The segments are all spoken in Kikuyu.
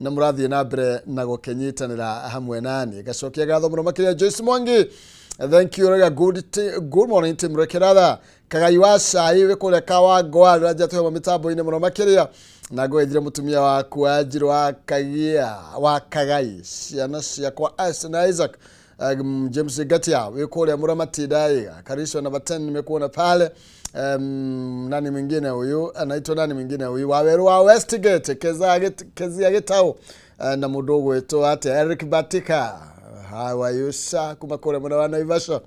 Na mũrathiĩ na mbere na gũkĩnyitanĩra hamwe nani. Ngacokia ngatho mũno makĩria Joyce Mwangi, thank you. Rega, good morning team Rekeratha Kagai wa cai wĩ kũrĩa Kawangware, ũranjia twĩhamwe mĩtambo-inĩ mũno makĩria, na ngũgeithire mũtumia waku wa Njirũ wa Kagia wa Kagai, ciana ciakwa Esther na Isaac, James Ngatia wĩ kũrĩa Mũramati Ndaiga, Karisho namba 10 nimekuona pale. Nani mwingine huyu anaitwa nani mwingine huyu Waweru wa Westgate, Kezia Gitau, na mũndũ ũgwĩtwo atĩa, Eric Batika, how are you sir, kuma kũrĩa mwena wa Naivasha.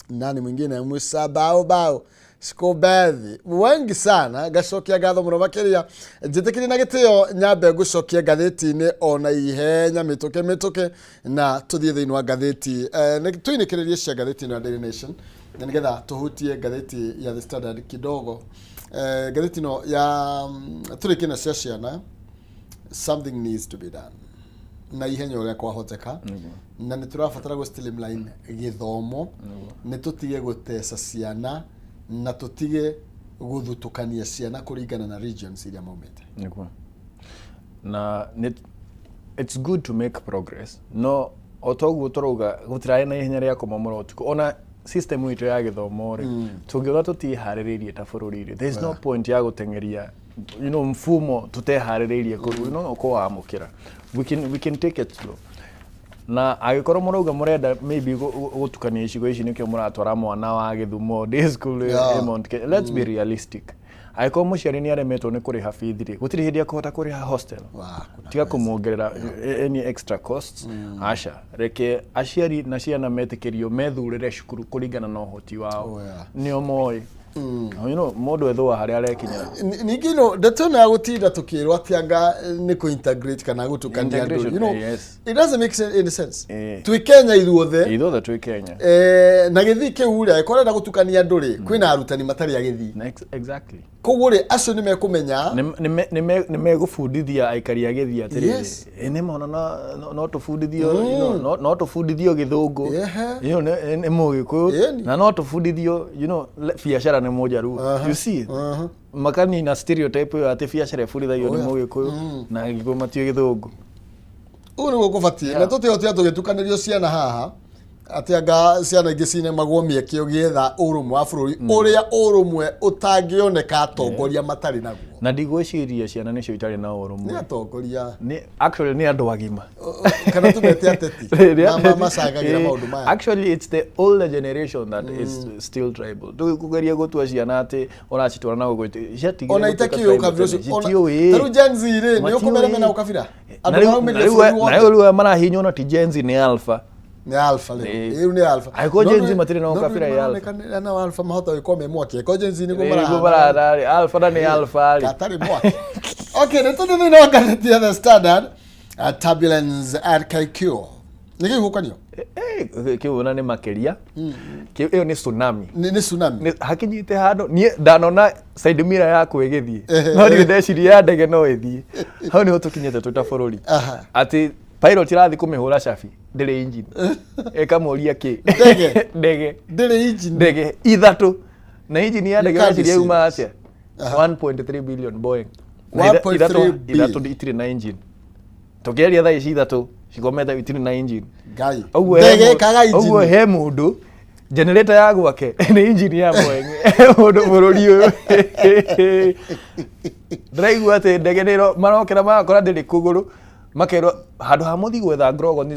Nani mwingine, Musa Bao Bao Sikobethi, wengi sana. Ngacokia ngatho mũno makĩria. Njĩtĩkĩrie na gĩtĩo nyambe ngũcokie ngathĩti-inĩ ona ihenya mĩtũkĩ mĩtũkĩ, na tũthiĩ thĩinĩ wa ngathĩti, tũinĩkĩrĩrie cia ngathĩti ĩno ya Daily Nation, na nĩgetha tũhutie ngathĩti ya The Standard kidogo. Ngathĩti ĩno ya tũrĩkie na cia ciana. Something needs to be done na ihenya ũrĩa kwahoteka, na nĩ tũrabatara gũ streamline gĩthomo, nĩ tũtige gũteca ciana na tũtige gũthutũkania ciana kũringana na regions iria maumĩte. Nĩguo. Na it's good to make progress, no o toguo tũrauga gũtirarĩ na ihenya rĩa kũmomora ũtukũ. Ona system itũ ya gĩthomo rĩ, tũngĩuga tũtiharĩrĩirie ta bũrũri rĩ, there is no point ya gũteng'eria mfumo tũteharĩrĩirie kũwamũkĩra. We can take it slow, na angĩkorwo mũrauga mũrenda maybe gũtukania icigo ici, nĩkĩo mũratwara mwana wa Gĩthumo day school ĩ Mount Kenya. Let's be realistic. Angĩkorwo mũciari nĩ aremetwo nĩ kũrĩha bithi rĩ, gũtirĩ hĩndĩ akũhota kũrĩha hostel. Kuna Tiga kũmuongerera any extra costs. Aca, reke aciari na ciana metĩkĩrio methurĩre cukuru kũringana na ũhoti wao. Nĩo moĩ mũndũ ethũa harĩa arekinyĩra. Ningĩ no ndeto ĩno ya gũtinda tũkĩrwo atĩ anga nĩ kũ integrate kana gũtukania andũ, Integration, yes. it doesn't make any sense. Twĩ Kenya ithuothe. Ithuothe twĩ Kenya. Na gĩthii kĩu rĩ, angĩkorwo ũrenda gũtukania andũ rĩ, kwĩna arutani matarĩ a gĩthii. Exactly. Koguo rĩ, acio nĩ mekũmenya. Nĩ megũbundithia aikari a gĩthii atĩrĩrĩ, nĩ mona no tũbundithio no tũbundithio gĩthũngũ, nĩ mũgĩkũyũ, na no tũbundithio biacara nĩ mũjaruo, you see. Makanina stereotype ĩyo atĩ biacara ĩbundithagio nĩ mũgĩkũyũ na gĩkũyũ matiũĩ gĩthũngũ. Ũguo nĩguo kũbatiĩ, na tũtihotia tũgĩtukanĩrio ciana haha atĩ anga ciana ingĩ cinemagwo mĩeke ũgĩetha ũrũmwe wa bũrũri, ũrĩa ũrũmwe ũtangĩoneka atongoria matarĩ naguo. Na ndigwĩciria ciana nĩcio itarĩ na ũrũmwe. Nĩ atongoria. Nĩ actually nĩ andũ agima. Kana tũmete ateti macangagĩra maũndũ maya. Actually, it's the older generation that is still tribal. Tũgeria gũtua ciana atĩ ũracitwara na gũkũ ciatigire Ona gũtuĩka itakĩũĩ tribal ũkabira tene. ũcio. Citiũĩ. Ta rĩu Gen Z rĩ, nĩ Matiũĩ. ũkũmera mena ũkabira, Na andũ rĩu- maraumĩrire na rĩu bũrũri na wothe. rĩu marahinywo no ti Gen Z, nĩ alpha. Nĩ alpha rĩu. Rĩu nĩ alpha. Angĩkorwo No Gen Z matirĩ na no ũkabira, rĩu ĩ alpha. maroneka na alpha mahota gũkorwo me mwaki, angĩkorwo Gen Z nĩguo Nĩguo marahana. marahana rĩ, alpha na nĩ alpha rĩ. Gatarĩ mwaki. Okay, nĩ tũthiĩ thĩinĩ wa ngathĩti ya The Standard. Turbulence at KQ, nĩ kĩhuhũkanio. Kĩu ona nĩ makĩria. Ĩyo nĩ tsunami. Nĩ tsunami. Hakinyĩte handũ niĩ ndanona side mirror yakwa ĩgĩthiĩ, no niĩ ndeciria ya ndege no ĩthiĩ. Hau nĩho tũkinyĩte twĩ ta bũrũri, atĩ pilot ĩrathiĩ kũmĩhũra cabi, ndĩrĩ engine, ĩkamũria kĩ. Ndege? Ndege. Ndĩrĩ engine. Ndege ithatũ na engine ya ndege. You can't be ũreciria yuma serious. atĩa? 1.3 billion Boeing. Na 1.3 ithatũ itirĩ na engine. Tũkĩaria thaa ici, ithatũ cikomete itirĩ na engine. Ngai. Ũguo he Ndege ĩkaga ũguo engine. he mũndũ generator ya gwake nĩ engine ya Boeing. He mũndũ bũrũri ũyũ ndĩraigua atĩ ndege nĩ marokĩra magakora ndĩrĩ kũgũrũ, makerwo handũ ha mũthiĩ gwetha ngrogo nĩ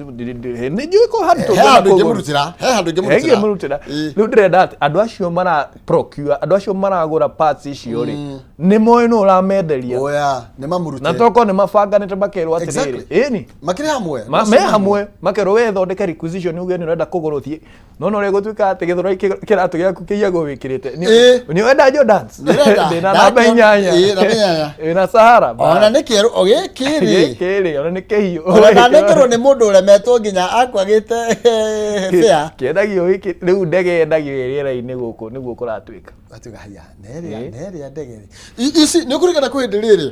njũĩ ko handũ He tũngĩona handũ kũgũrũ. ingĩmũrutĩra, he handũ ingĩmũrutĩra. Ingĩmũrutĩra. Rĩu ndĩrenda atĩ andũ acio mara procure, andũ acio maragũra parts icio rĩ, nĩ moĩ nũ ũramenderia. Oya, nĩ mamũrute. Na tokorwo nĩ mabanganĩte makerwo atĩrĩrĩ, ĩni. Makĩrĩ hamwe. Me hamwe, makerwo we thondeke requisition, uge nĩ ũrenda kũgũra, ũthiĩ no no ũrĩa gũtuĩka atĩ gĩthũrai kĩratũ gĩaku kĩiyagwo wĩkĩrĩte. Nĩ ũrenda Jordans? Nĩ ũrenda? Ndĩna namba 8. Namba 8. Ĩna Sahara. Ona nĩ kĩerũ o gĩkĩ rĩ. Gĩkĩ rĩ, ona nĩ kĩhiũ. Ona ndanekĩrwo nĩ mũndũ ũremetwo nginya akwagĩte fare. Kĩendagio gĩkĩ rĩu, ndege yendagio ĩ rĩera-inĩ gũkũ nĩguo kũratuĩka. Gatuĩka haya nerĩa nerĩa ndege rĩ. Ici nĩ ũkũririkana kwĩ hĩndĩ rĩrĩ,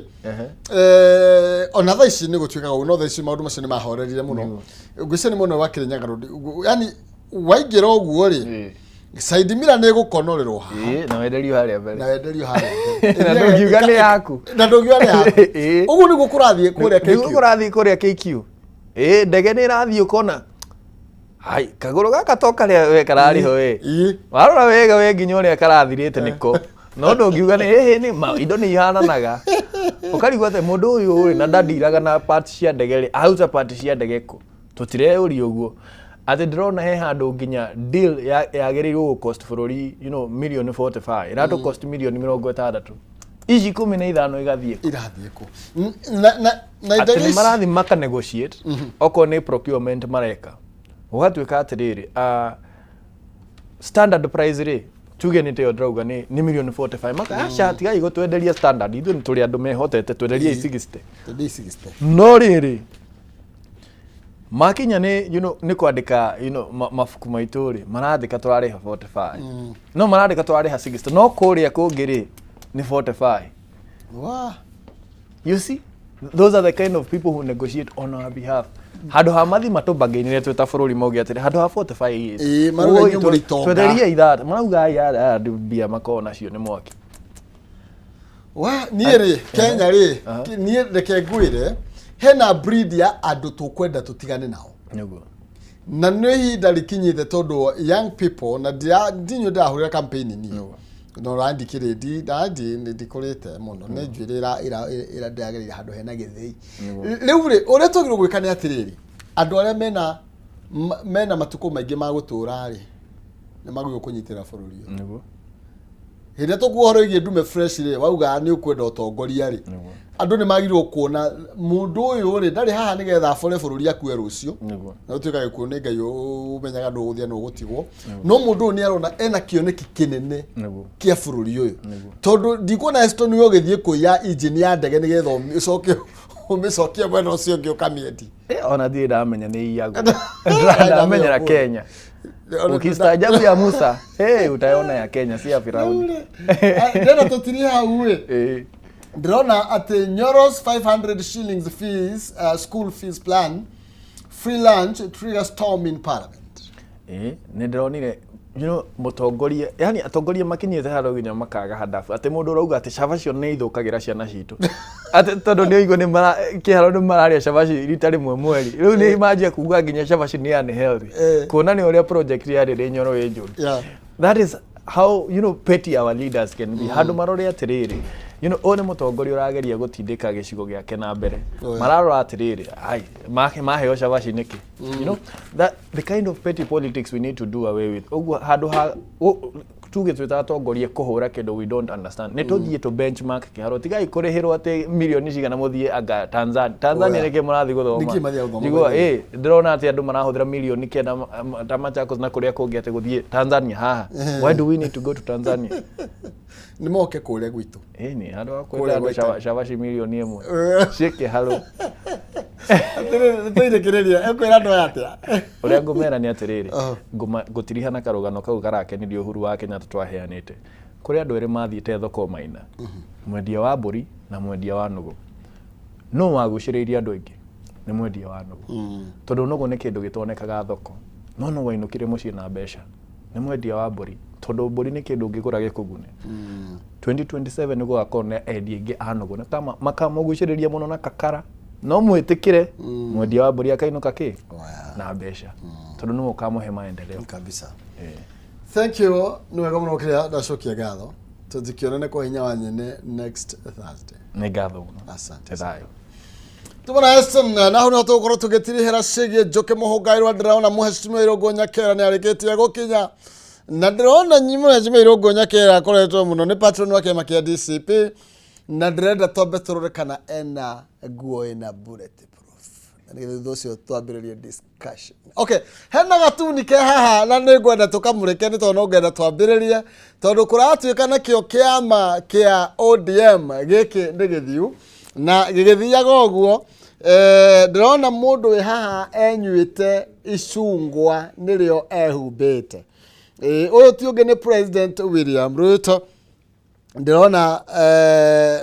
ona thaa ici nĩ gũtuĩkaga ũguo, no thaa ici maũndũ macio nĩ mahorerire mũno. Ngwĩciria nĩ mwena wa Kĩrĩnyaga Road, yani waingĩra ũguo rĩ, Side mirror nĩ ĩgũkonorerwo haha. Ĩĩ, na wenderio harĩa mbere. Na wenderio harĩa mbere. Na ndũngiuga nĩ yaku. Na ndũngiuga nĩ yaku. Ĩĩ. Ũguo nĩguo kũrathiĩ kũrĩa Nĩguo KQ. kũrathiĩ kũrĩa KQ. Ĩĩ, ndege nĩ ĩrathiĩ ũkona hai kagũrũ gaka to karĩa we kararĩ ho ĩ. Ĩĩ. Warora wega we nginya ũrĩa karathirĩte nĩko. No ndũngiuga nĩ ĩhĩ nĩ ma indo nĩ ihananaga. Ũkarigwo atĩ mũndũ ũyũ rĩ na ndandiraga na parts cia ndege rĩ, aruta parts cia ndege kũ? Tũtireyũria ũguo. Atĩ ndĩrona he handũ nginya deal yagĩrĩirwo gũ cost bũrũri mirioni 45 ĩratũ cost mirioni 60. Ici 15 igathiĩ kũ? Irathiĩ kũ? Na Atĩ ndege nĩ ici marathiĩ maka negotiate okorwo nĩ procurement mareka gũgatuĩka atĩrĩrĩ, standard price rĩ, tuge nĩ tĩyo ndĩrauga nĩ mirioni 45, maka aca tigai gũtwenderia standard, ithuĩ nĩ tũrĩ andũ mehotete, twenderie 60. Twenderie 60. No rĩrĩ makinya nĩ nĩ kwandĩka mabuku maitũ rĩ, marandĩka tũrarĩha 45, no marandĩka tũrarĩha 60, no kũrĩa kũngĩ rĩ nĩ 45. Wah. You see, those are the kind of people who negotiate on our behalf. Handũ ha mathi matũbangĩinĩre twĩ ta bũrũri mauge atĩrĩ handũ ha 45 years. Ĩĩ, marauga Oi, inyuĩ mũrĩ itonga. Twenderie ithatũ. Marauga aya aya andũ mbia makoragwo nacio nĩ mwaki. Wa, niĩ rĩ, Kenya rĩ, niĩ reke ngwĩre, hena breed ya andũ tũkwenda tũtigane nao. Nĩguo. Na nĩ ihinda rĩkinyĩte tondũ young people, na ndinyuĩ ndĩrahũrĩra campaign niĩ. No randikĩrĩ ndi ndandi nĩ ndikũrĩte mũno nĩ njuĩrĩ ĩra ndĩragereire handũ hena gĩthĩi. Rĩu rĩ, ũrĩa twagĩrĩirwo gwĩka nĩ atĩrĩrĩ, andũ arĩa mena matukũ maingĩ ma gũtũra rĩ, nĩ magĩrĩirwo kũnyitĩrĩra bũrũri ũyũ. Nĩguo. Hĩndĩ ĩrĩa tũkuga ũhoro wĩgiĩ ndume fresh rĩ, wauga nĩ ũkwenda ũtongoria rĩ, Nĩguo. andũ nĩ magĩrĩirwo kuona mũndũ ũyũ rĩ ndarĩ haha nĩgetha abore bũrũri akue rũciũ. Nĩguo. Na gũtuĩka gĩkuũ nĩ Ngai ũmenyaga nũ ũgũthiĩ nũ ũgũtigwo. No mũndũ ũyũ nĩ arona ena kĩoneki kĩnene Nĩguo. kĩa bũrũri ũyũ. Nĩguo. Tondũ ndikuona Eston we ũgĩthiĩ kũiya engine ya ndege nĩgetha ũcoke ũmĩcokie mwena ũcio ũngĩ ũkamĩendia. Ona ndirĩ ndamenya nĩ iyagwo. Ndamenyera Kenya. Ukistaajabu ya Musa, hey, utaona ya Kenya si ya Firauni. Ndĩrona tũtiri hau ĩ. Eh. Ndĩrona atĩ Nyoro's 500 shillings fees, school fees plan, free lunch trigger storm in parliament. Nĩ ndĩronire mũtongoria, yani atongoria makinyĩte handũ nginya makaga handabu atĩ mũndũ ũrauga atĩ cabaci nĩ ithũkagĩra ciana citũ, atĩ tondũ nĩ ũigua nĩ mara kĩharo nĩ mararĩa cabaci rita rĩmwe mweri, rĩu nĩ manjia kuga nginya cabaci nĩ unhealthy, kuona nĩ ũrĩa project yarĩ rĩ Nyoro ĩ njũru. That is how petty our leaders can be. Handũ marore atĩrĩrĩ, ũyũ nĩ mũtongoria ũrageria gũtindĩka gĩcigo gĩake na mbere. Oh, yeah. Mararora atĩrĩrĩ, ai maheo cabaci nĩkĩ? That the kind of petty politics we need to do away with. Ũguo handũ ha tuge twĩ ta atongoria kũhũra kĩndũ we don't understand, nĩ tũthiĩ tũ benchmark kĩharo, tigai kũrĩhĩrwo atĩ mirioni cigana mũthiĩ anga Tanzania. Tanzania Oh, yeah. nĩkĩ mũrathiĩ gũthoma? Nĩkĩ mathiaga gũthoma? Njiguaga, ndĩrona atĩ andũ marahũthĩra mirioni 9 ta Machakos na kũrĩa kũngĩ atĩ gũthiĩ Tanzania haha. Why do we need to go to Tanzania? Nĩ moke kũrĩa gwitũ. Ĩni handũ ha Kũrĩa kwenda andũ gwitũ. cabaci mirioni 1 ciĩ kĩharo. Atĩrĩrĩ, nĩtũirĩkĩrĩria, ũkwĩra andũ aya atĩa? Ũrĩa ngũmera nĩ atĩrĩrĩ, Oh. Ngũtiriha na karũgano kau karakenirie Uhuru wa Kenyatta twaheanĩte. Kũrĩ andũ erĩ mathiĩte thoko Maina, mwendia wa mbũri na mwendia wa nũgũ. Nũ wagucĩrĩirie andũ aingĩ? Nĩ mwendia wa nũgũ. Tondũ nũgũ nĩ kĩndũ gĩtonekaga thoko. No nũ wainũkire mũciĩ na mbeca? Nĩ mwendia wa mbũri. Tondũ mbũri nĩ kĩndũ ũngĩgũra gĩkũgune. 2027 nĩ gũgakorwo na endia aingĩ a nũgũ. Na kama makamũgucĩrĩria mũno na kakara. No mwĩtĩkĩre mwendia wa mbũri akainũka kĩ? Oya. Na mbeca. Tondũ nĩwe ũkamũhe maendeleo. Kabisa. Thank you. Nĩ wega mũno kĩrĩa ndacokia ngatho. Tũtikĩonane kwa hinya wa nyene next Thursday. Nĩ ngatho mũno. Asante. Thayũ. Tumona Eston, na hau nĩho tũgũkorwo tũgĩtirihĩra ciĩgiĩ Njũkĩ Mũhũngairwa. Ndĩrona Mheshimiwa Irũngũ Nyakera nĩ arĩkĩtie gũkinya, na ndĩrona Mheshimiwa Irũngũ Nyakera akoretwo mũno nĩ patron wa kĩama kĩa DCP, na ndĩrenda twambe tũrore kana ena nguo ĩna bulletproof, na nĩgetha thutha ũcio twambĩrĩrie discussion. Okay, hena gatuni ke haha na nĩ ngwenda tũkamũrĩke nĩ tondũ no ngwenda twambĩrĩrie, tondũ kũratuĩka nakĩo kĩama kĩa ODM gĩkĩ nĩ gĩthiu na gĩgĩthiaga ũguo. Ndĩrona mũndũ wĩ haha enyuĩte icungwa nĩrĩo ehumbĩte. Ũyũ ti ũngĩ nĩ President William Ruto. Ndĩrona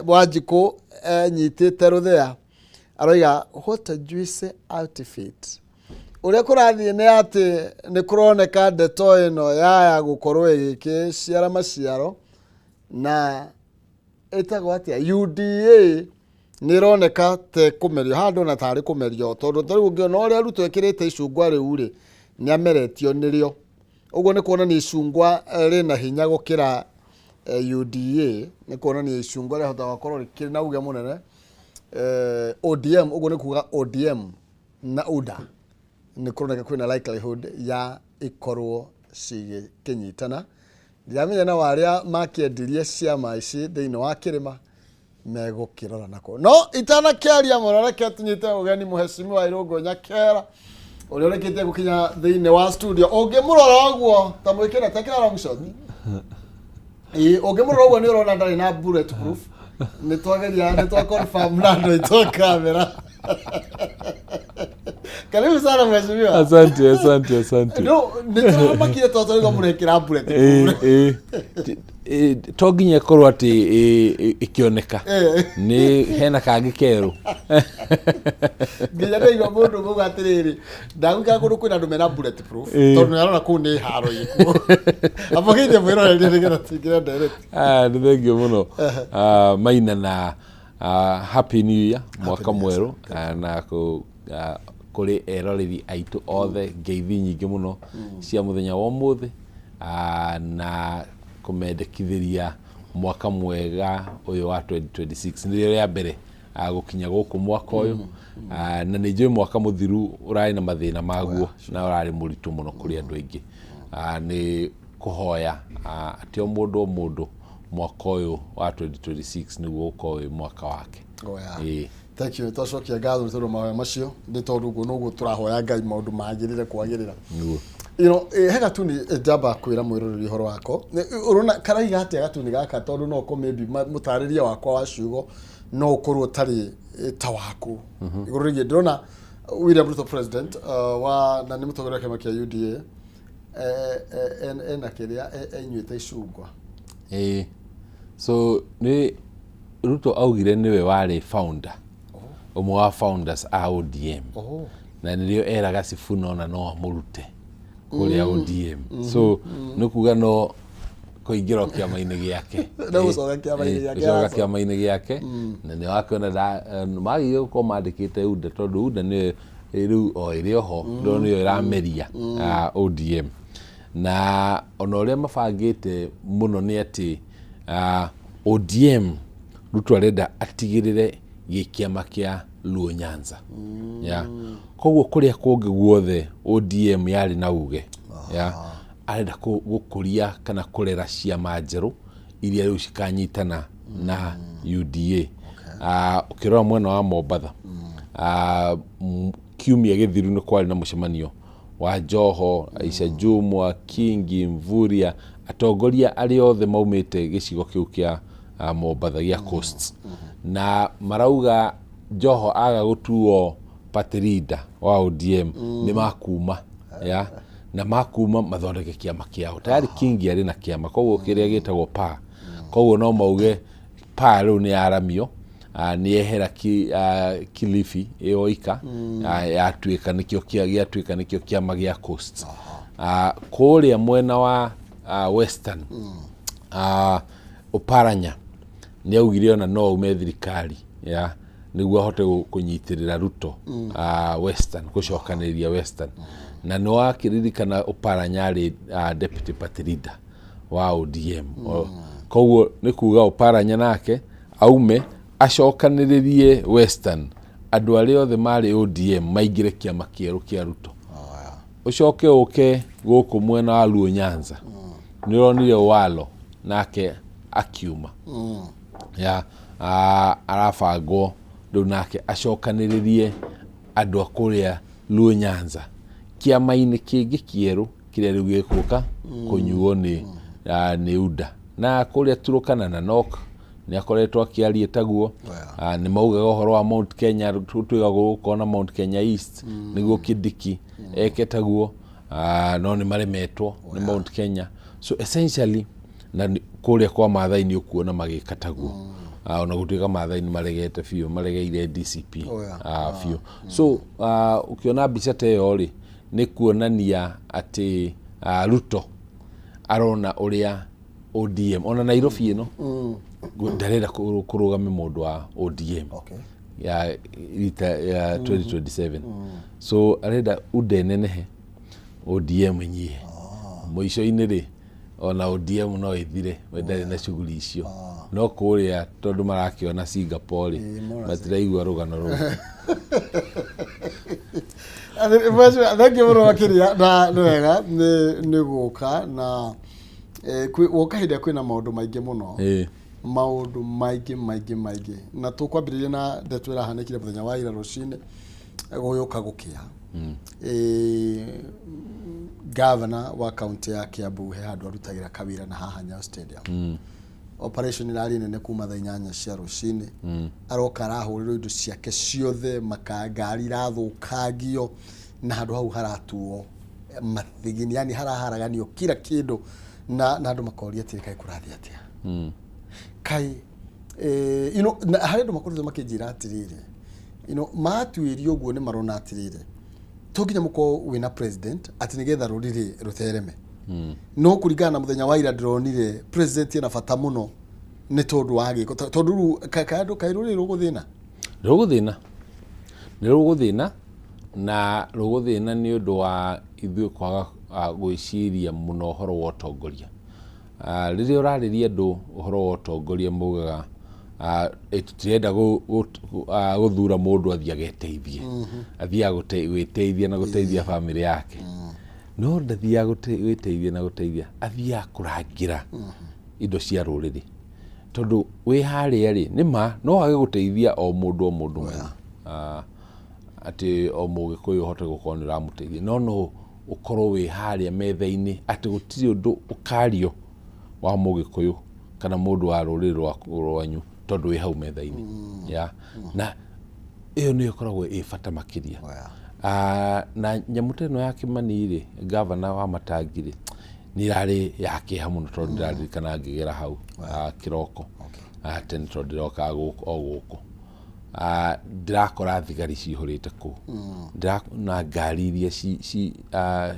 Wanjikũ enyitĩte rũthĩa aroiga what a juicy outfit. Ũrĩa kũrathiĩ nĩ atĩ nĩ kũroneka ndeto ĩno yaya gũkorwo ĩgĩkĩciara maciaro na ĩtagwo atĩa UDA nĩ ĩroneka ta ĩkũmerio haha ndona tarĩ kũmerio tondũ ta rĩu ũngĩona ũrĩa Ruto ekĩrĩte icungwa rĩu rĩ nĩ ameretio nĩrĩo ũguo nĩ kuonania icungwa rĩna hinya gũkĩra UDA nĩ kuonania icungwa rĩahota gũkorwo rĩkĩrĩ na uge mũnene ODM ũguo nĩ kuga ODM na UDA nĩ kũroneka kwĩna likelihood ya ikorwo cigĩkĩnyitana ndiramenya na arĩa makĩendirie ciama ici thĩinĩ wa kĩrĩma megũkĩrora nako no itanakĩaria mũno reke tũnyite ũgeni mũhecimiwa Irũngũ Nyakera ũrĩa ũrĩkĩtie gũkinya thĩinĩ wa studio ũngĩmũrora ũguo ta mwĩkĩra tekĩra long shot Ĩĩ, ũngĩmũrora ũguo nĩ ũrona ndarĩ na bullet proof nĩ twageria nĩ twa confirm na andũ aitũ a kamera karibu sana mheshimiwa Asante, asante, asante. no nĩ tũramakire tondũ mũrekĩra bullet proof To nginya ĩkorwo atĩ ĩkĩoneka nĩ hena kangĩ kerũ. Nginya ndaigua mũndũ kuga atĩrĩrĩ ndagũikara kũndũ kwĩna andũ mena bullet proof tondũ nĩ arona kũu nĩ haro ĩkuo amũgeithie mwĩroreria nĩgetha tũingĩre ndereti. Ah, nĩ thengio mũno. Ah, Maina na happy new year, mwaka mwerũ, na kũrĩ eroreri aitũ othe ngeithi nyingĩ mũno cia mũthenya wa ũmũthĩ, na kũmendekithĩria mwaka mwega ũyũ wa 2026 nĩrĩo rĩa mbere gũkinya gũkũ mwaka ũyũ. Na nĩ njũĩ mwaka mũthiru ũrarĩ na mathĩna maguo na ũrarĩ mũritũ mũno kũrĩ andũ aingĩ. Nĩ kũhoya atĩ o mũndũ o mũndũ mwaka ũyũ wa 2026 nĩguo ũkorwo wĩ mwaka wake. Oh, yeah. Ĩĩ. Thank you twacokia ngatho nĩ tondũ mahoya macio nĩ tondũ ũguo noguo tũrahoya Ngai maũndũ magĩrĩre kwagĩrĩra. Nĩguo. He gatuni njamba kwĩra mwĩroreri ũhoro wako. Ũrona karaiga atĩa gatuni gaka tondũ no ko maybe mũtarĩria wakwa wa ciugo no ũkorwo ũtarĩ ta waku. Igũrũ rĩgiĩ ndĩrona William Ruto president wa na nĩ mũtongoria wa kĩama kĩa UDA ena kĩrĩa enyuĩte icungwa. Ĩĩ. So nĩ Ruto augire nĩwe warĩ founder ũmwe wa founders a ODM. Na nĩrĩo eraga Sifuna ona no amũrute kũrĩa ODM. So nĩ kuga no kũingĩra kĩama-inĩ gĩake. No gũcoka kĩama-inĩ gĩake. Gũcoka kĩama-inĩ gĩake. Na nĩ wakĩona magĩrĩire gũkorwo mandĩkĩte UDA tondũ UDA nĩyo rĩu o ĩrĩ oho no nĩyo ĩrameria ODM. Na ona ũrĩa mabangĩte mũno nĩ atĩ ODM Ruto arenda atigĩrĩre gĩ kĩama kĩa Luo Nyanza. Yeah. Koguo kũrĩa kũngĩ guothe ODM yarĩ na uge. Yeah. Arenda gũkũria kana kũrera ciama njerũ iria rĩu cikanyitana na UDA. Ũkĩrora mwena wa Mombatha, kiumia gĩthiru nĩ kwarĩ na mũcemanio wa Joho, Aisha Jumwa, Kingi, Mvurya, atongoria arĩa othe maumĩte gĩcigo kĩu kĩa Mombatha gĩa Coast. Na marauga Joho aga gũtuo party leader wa ODM nĩ makuma, ya na makuma mathondeke kĩama kĩao. Tayari Kingi arĩ na kĩama koguo kĩrĩa gĩtagwo PA. Koguo no mauge PA rĩu nĩ yaramio, nĩ yehera Kilifi ĩyoika, yatuĩka nĩkĩo gĩatuĩka nĩkĩo kĩama gĩa Coast. Kũrĩa mwena wa Western, Oparanya nĩ augire ona no aume thirikari ya nĩguo ahote kũnyitĩrĩra Ruto, Western, gũcokanĩrĩria Western. Na nĩ wakĩririkana Oparanya arĩ deputy party leader wa ODM. Koguo nĩ kuga Oparanya nake aume acokanĩrĩrie Western andũ arĩa othe marĩ ODM maingĩre kĩama kĩerũ kĩa Ruto. Ũcoke ũke gũkũ mwena wa Luo Nyanza, nĩ ũronire Owalo nake akiuma ya arabangwo rĩu nake acokanĩrĩrie andũ a kũrĩa Luo Nyanza kĩama-inĩ kĩngĩ kĩerũ kĩrĩa rĩu gĩgũka kũnyuo nĩ UDA. Na kũrĩa Turkana na Nok nĩ akoretwo akĩaria taguo. Nĩ maugaga ũhoro wa Mount Kenya, twĩgagwo gũkorwo na Mount Kenya East nĩguo Kindiki eke taguo, no nĩ maremetwo nĩ Mount Kenya. So essentially na kũrĩa kwa Maathai nĩ ũkuona magĩka taguo. Ona gũtuĩka Maathai nĩ maregete biũ, maregeire DCP biũ. So ũkĩona mbica ta ĩyo rĩ, Nĩ kuonania atĩ Ruto arona ũrĩa ODM ona Nairobi ĩno ndarenda kũrũgame mũndũ wa ODM ya rita ya 2027. So arenda UDA ĩnenehe, ODM ĩnyihe. Mũico-inĩ rĩ, ona ODM no ĩthire, we ndarĩ na shughuli icio. No kũrĩa tondũ marakĩona Singapore rĩ, mona. Matiraigua rũgano rũu. Thengiũ mũno makĩria, na nĩ wega nĩ gũka na woka hĩndĩ ĩrĩa kwĩna maũndũ maingĩ mũno. Maũndũ maingĩ maingĩ maingĩ, na tũkwambĩrĩria na ndeto ĩrahanĩkire mũthenya wa ira rũcinĩ gũgĩũka gũkĩa. Gavana wa kaunti ya Kiambu he handũ arutagĩra kawĩra na haha Nyayo Stadium. Operation ĩrarĩ nene kuma thaa 8 cia rũcinĩ. Aroka arahũrĩrwo indo ciake ciothe, maka ngari irathũkangio, na handũ hau haratuo mathigini, yani haraharaganio kila kĩndũ, na andũ makoria atĩrĩ, kaĩ kũrathiĩ atĩa? Kaĩ na harĩ andũ makoretwo makĩnjĩra atĩrĩrĩ, matuĩria ũguo nĩ marona atĩrĩrĩ, to nginya mũkorwo wĩna president atĩ nĩgetha rũrĩrĩ rũthereme. No kũringana na mũthenya wa ira ndĩronire president ena bata mũno nĩ tondũ wa gĩko, tondũ rĩu kaĩ andũ kaĩ rũrĩrĩ rũgũthĩna. Rũgũthĩna, nĩ rũgũthĩna, na rũgũthĩna nĩ ũndũ wa ithuĩ kwaga gwĩciria mũno ũhoro wa ũtongoria. Rĩrĩa ũrarĩria andũ ũhoro wa ũtongoria maugaga, "Ĩ tũtirenda gũthura mũndũ athiĩ ageteithie, athiaga gwĩteithia na gũteithia bamĩrĩ yake." No ndathiaga gwĩteithia na gũteithia, athiaga kũrangĩra indo cia rũrĩrĩ, tondũ wĩ harĩa rĩ, nĩ ma no wage gũteithia o mũndũ o mũndũ mwene, atĩ o mũgĩkũyũ ũhote gũkorwo nĩ ũramũteithia, no no ũkorwo wĩ harĩa metha-inĩ atĩ gũtirĩ ũndũ ũkario wa mũgĩkũyũ kana mũndũ wa rũrĩrĩ rwanyu tondũ wĩ hau metha-inĩ ya na ĩyo nĩyo ĩkoragwo ĩ bata makĩria. Na nyamũ ta ĩno ya Kĩmani rĩ, gavana wa Matangi rĩ, nĩ ĩrarĩ ya kĩeha mũno, tondũ ndĩraririkana ngĩgera hau kĩroko tene, tondũ ndĩrokaga gũkũ o gũkũ, ndĩrakora thigari cihũrĩte kũu. Ndĩrona ngari iria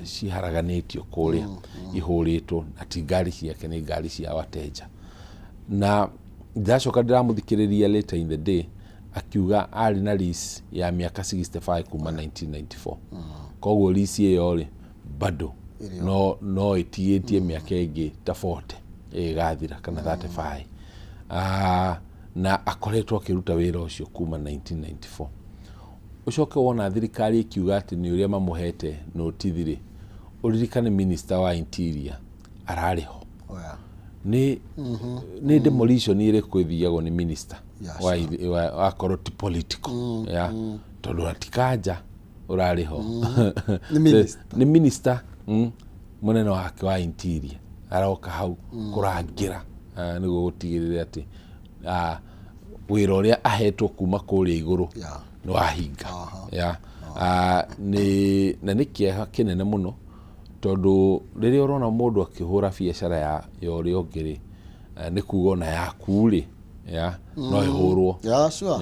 ciharaganĩtio kũrĩa ihũrĩtwo, na ti ngari ciake, nĩ ngari cia wateja. Na ndĩracoka ndĩramũthikĩrĩria later in the day akiuga arĩ na lease ya mĩaka 65 kuma 1994. Koguo lease ĩyo rĩ, bado no ĩtigĩtie mĩaka ĩngĩ ta 40 ĩgathira kana 35. Na akoretwo akĩruta wĩra ũcio kuma 1994. Ũcoke wona thirikari ĩkiuga atĩ nĩ ũrĩa mamũhete notithi rĩ, ũririkane minister wa interior ararĩ ho. Nĩ demolition ĩrĩkũ ĩthiagwo nĩ minister wa akorwo ti political ya tondũ atikanja ũrarĩ ho? Nĩ minister. Nĩ minister, mũnene wake wa interior aroka hau kũrangĩra, nĩguo gũtigĩrĩra atĩ wĩra ũrĩa ahetwo kuma kũrĩa igũrũ nĩ wahinga. Ya. Nĩ na nĩ kĩeha kĩnene mũno, tondũ rĩrĩa ũrona mũndũ akĩhũra biacara ya ũrĩa ũngĩ rĩ, nĩ kuga ona yaku rĩ, ya no ĩhũrwo.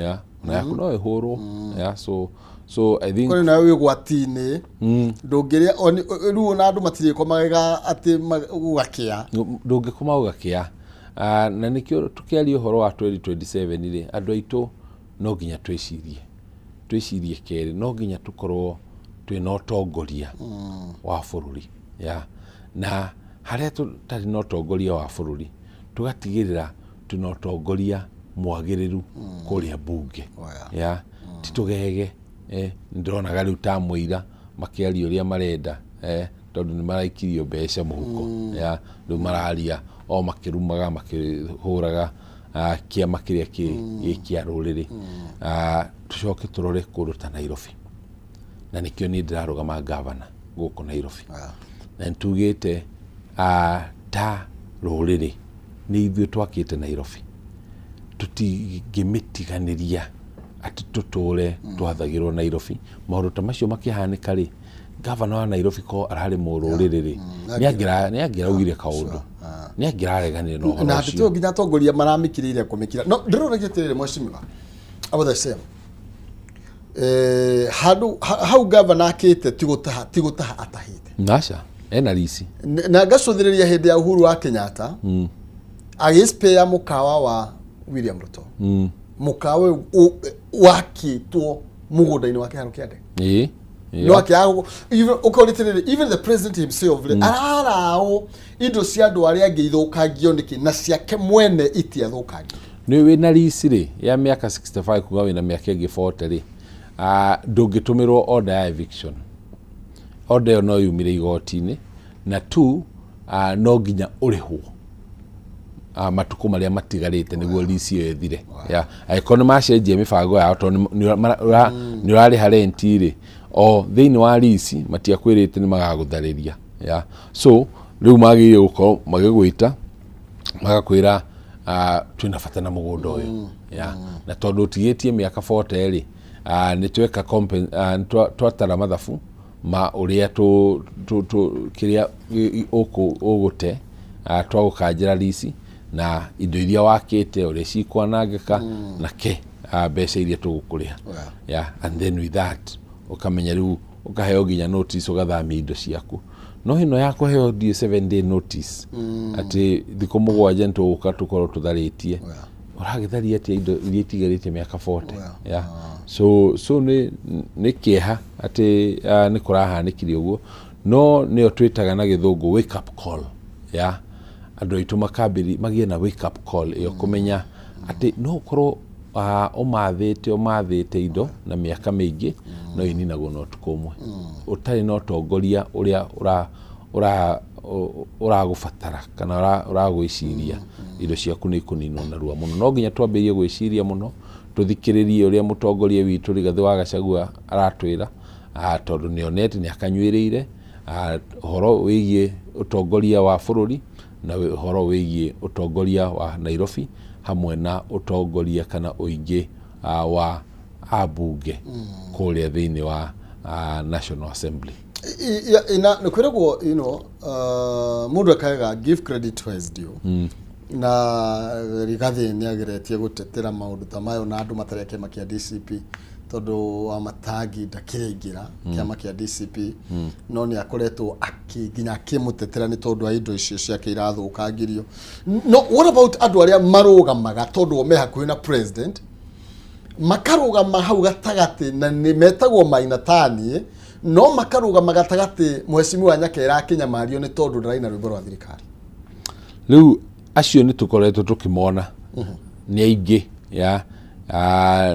Ya, ona yaku no ĩhũrwo. Ya, so I think Kũrĩ nawe wĩ ũgwati-inĩ, ndũngĩrĩa rĩu ona andũ matirĩkomagĩra atĩ gũgakĩa. Ndũngĩkoma ũgakĩa. Na nĩkĩo tũkĩaria ũhoro wa 2027 rĩ, andũ aitũ, no nginya twĩcirie kerĩ, no nginya tũkorwo twĩna ũtongoria wa bũrũri ya na harĩa tũtarĩ na ũtongoria wa bũrũri, tũgatigĩrĩra twĩna ũtongoria mwagĩrĩru kũrĩa bunge. Ya ti tũgege, nĩndĩronaga rĩu ta mũira makĩaria ũrĩa marenda, tondũ nĩ maraikirio mbeca mũhuko ya rĩu mararia o makĩrumaga makĩhũraga kĩama kĩrĩa gĩ kĩa rũrĩrĩ. Tũcoke tũrore kũndũ ta Nairobi, na nĩkĩo niĩ ndĩrarũgama gavana gũkũ Nairobi. Na nĩtugĩte, ta rũrĩrĩ nĩ ithuĩ twakĩte Nairobi, tũtingĩmĩtiganĩria atĩ tũtũre twathagĩrwo Nairobi. Maũndũ ta macio makĩhanĩka rĩ, gavana wa Nairobi ko ararĩ mũrũrĩrĩ rĩ, nĩ angĩraugire kaũndũ, nĩ angĩrareganire na ũhoro Na ũcio. Atĩ nginya atongoria maramĩkĩrĩire kũmĩkira. No ndĩroragia atĩrĩrĩ, mheshimiwa, about the same. Handũ hau gavana akĩte ti gũtaha, ti gũtaha atahĩte. Naca ena risi. Na ngacũthĩrĩria hĩndĩ ya Uhuru wa Kenyatta agĩspare mũkawa wa William Ruto, mũkawa ũyũ wakĩtwo mũgũnda-inĩ wa kĩharo kĩa ndege. No akĩaga even ũkorĩtĩrĩrĩ, even the president himself rĩ, araraũ indo cia andũ arĩa angĩ ithũkangio nĩkĩ na ciake mwene itiathũkangio? Nĩ wĩna lease rĩ ya mĩaka 65, kuga wĩna mĩaka ĩngĩ 40 rĩ, ndũngĩtũmĩrwo order ya eviction. Order ĩyo no yumire igoti-inĩ na two, no nginya ũrĩhwo matukũ marĩa matigarĩte nĩguo lease ĩyo ĩthire. Ya angĩkorwo nĩ macenjia mĩbango yao, tondũ nĩ ũrarĩha rent rĩ, o thĩinĩ wa lease matiakwĩrĩte nĩ magagũtharĩria. Ya so rĩu magĩrĩire gũkorwo magĩgwĩta magakwĩra, twĩna bata na mũgũnda ũyũ ya na tondũ ũtigĩtie mĩaka 40 rĩ, nĩ tweka nĩ twatara mathabu ma ũrĩa tũ tũ tũ kĩrĩa ũgũte, twagũkanjĩra lease na indo iria wakĩte ũrĩa cikwanangĩka na ke mbeca iria tũgũkũrĩha. Yeah, and then with that ũkamenya rĩu ũkaheo nginya notice ũgathamia indo ciaku. No ĩno ya kũheo ndiĩ 7 day notice atĩ thikũ 7 nĩtũgũka tũkorwo tũtharĩtie, ũragĩtharia atĩa indo iria itigarĩte mĩaka 40? Yeah. So nĩ kĩeha atĩ nĩ kũrahanĩkire ũguo, no nĩyo twĩtaga na gĩthũngũ wake up call ya andũ aitũ makambĩri magĩe na wake up call ĩyo kũmenya atĩ no ũkorwo ũmathĩte indo na mĩaka mĩingĩ, no ininagwo na ũtukũ ũmwe ũtarĩ na ũtongoria ũrĩa ũra ũra ũragũbatara kana ũragwĩciria. Indo ciaku nĩ ikũninwo narua mũno. No nginya twambĩrĩrie gwĩciria mũno, tũthikĩrĩrie ũrĩa mũtongoria witũ Rigathĩ wa Gachagua aratwĩra, tondũ nĩ onete nĩ akanyuĩrĩire ũhoro wĩgiĩ ũtongoria wa bũrũri na ũhoro wĩgiĩ ũtongoria wa Nairobi hamwe na ũtongoria kana ũingĩ wa ambunge kũrĩa thĩinĩ wa National Assembly. Ina nä kwä ragwo må ndå ekaga give credit where is due, na Rigathĩ nĩ ageretie gũtetera maũndũ ta mayo na andũ matarĩ a kĩama kĩa DCP, tondũ wa Matangi ndakĩrĩ aingĩra kĩama kĩa DCP, no nĩ akoretwo nginya akĩmũtetera nĩ tondũ wa indo icio ciake irathũkangirio. No what about andũ arĩa marũgamaga tondũ o me hakuhĩ na president, makarũgama hau gatagatĩ na nĩ metagwo Maina taniĩ, no makarũgama gatagatĩ mheshimiwa Nyakera akĩnyamario nĩ tondũ ndaraina rwĩmbo rwa thirikari? Rĩu acio nĩ tũkoretwo tũkĩmona nĩ aingĩ ya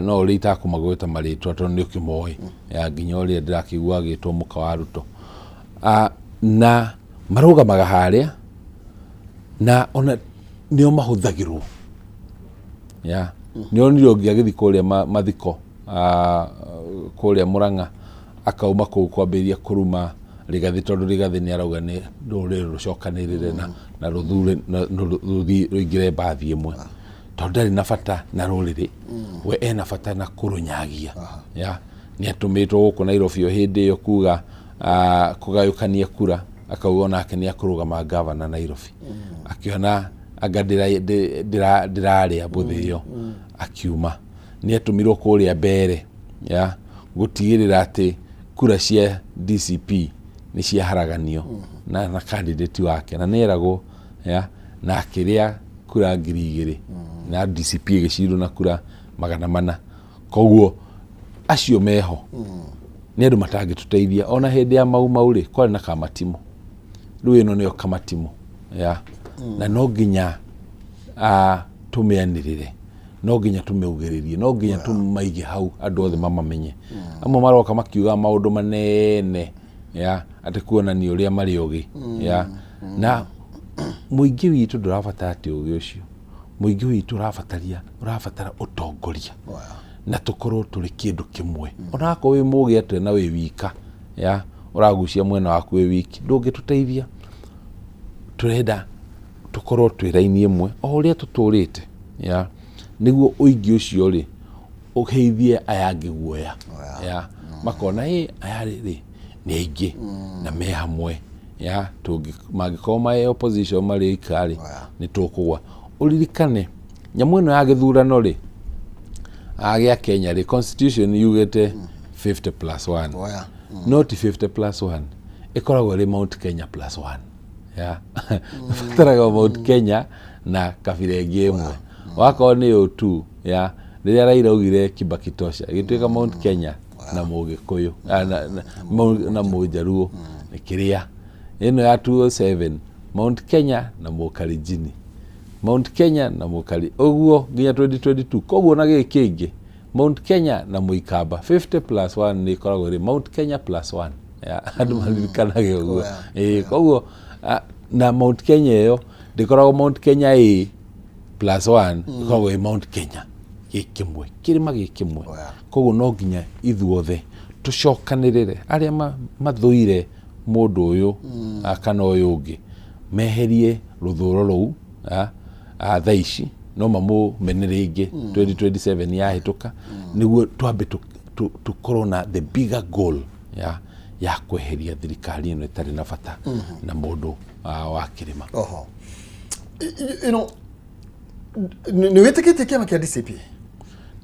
no ũrĩa itakũmagweta marĩtwa tondũ nĩ ũkĩmoĩ ya nginya ũrĩa ndĩrakĩigua agĩtwo mũka wa Ruto, na marũgamaga harĩa na ona nĩo mahũthagĩrwo ya nĩ onire ũngĩ agĩthiĩ kũrĩa mathiko kũrĩa Mũrang'a, akauma kũu kwambĩrĩria kũruma Rigathĩ tondũ Rigathĩ nĩ arauga nĩ rũrĩrĩ rũcokanĩrĩre na rũthure na rũthiĩ rũingĩre mbathi ĩmwe, tondũ ndarĩ na bata na rũrĩrĩ, we ena bata na kũrũnyagia. Ya nĩ atũmĩtwo gũkũ Nairobi o hĩndĩ ĩyo kuga kũgayũkania kura, akauga onake nĩ akũrũgama gavana Nairobi, akĩona anga ndĩrarĩa mbũthĩ ĩyo, akiuma. Nĩ atũmirwo kũrĩa mbere ya gũtigĩrĩra atĩ kura cia DCP nĩ ciaharaganio na candidate wake, na nĩ eragwo ya na akĩrĩa kura 2000 na DCP ĩgĩcindwo na kura 400. Koguo acio meho nĩ andũ matangĩtũteithia. Ona hĩndĩ ya Mau Mau rĩ, kwarĩ na kamatimũ, rĩu ĩno nĩyo kamatimũ ya na no nginya tũmĩanĩrĩre, no nginya tũmĩugĩrĩrie, no nginya tũmaige hau andũ othe mamamenye. Amwe maroka makiuga maũndũ manene ya atĩ kuonania ũrĩa marĩ ũgĩ ya na mũingĩ witũ ndũrabatara atĩ ũgĩ ũcio. Mũingĩ witũ ũrabatara ũtongoria na tũkorwo tũrĩ kĩndũ kĩmwe. Ona akorwo wĩ mũgĩ atĩa na wĩ wika ya ũragucia mwena waku wĩ wiki, ndũngĩtũteithia. Tũrenda tũkorwo twĩ raini ĩmwe o ũrĩa tũtũrĩte ya nĩguo ũingĩ ũcio rĩ ũheithie aya angĩ guoya ya makona ĩ aya rĩ nĩ aingĩ na me hamwe ya mangĩkorwo marĩ opposition marĩ ika rĩ, nĩ tũkũgwa. Ũririkane nyamũ ĩno ya gĩthurano rĩ, Gĩa Kenya rĩ, constitution yugĩte 50 plus 1. Oya. No ti 50 plus 1, ĩkoragwo ĩrĩ Mount Kenya plus 1 ya bataraga Mount Kenya na kabira ĩngĩ ĩmwe, wakorwo nĩ O2 ya rĩrĩa Raila augire Kibaki tosha, ĩgĩtuĩka Mount Kenya na Mũgĩkũyũ, na Mũjaruo, kĩrĩa ĩno ya 207, Mount Kenya na Mũkalenjini, Mount Kenya na Mũkari, ũguo nginya 2022. Koguo na gĩkĩ kĩngĩ, Mount Kenya na Mũikamba, 50 plus 1 nĩ ĩkoragwo ĩrĩ Mount Kenya plus 1 ya andũ maririkanage ũguo. Ĩĩ, koguo na Mount Kenya ĩyo ndĩkoragwo Mount Kenya A plus 1, ĩkoragwo ĩ Mount Kenya gĩ kĩmwe, kĩrĩma gĩ kĩmwe. Koguo no nginya ithuothe tũcokanĩrĩre, arĩa mathũire mũndũ ũyũ kana ũyũ ũngĩ meherie rũthũro rũu. Thaa ici no mamũmene rĩngĩ 2027 yahĩtũka, nĩguo twambe tũkorwo na the bigger goal ya kweheria thirikari ĩno ĩtarĩ na bata na mũndũ wa kĩrĩma. Oho. Nĩ wĩtĩkĩtie kĩama kĩa DCP?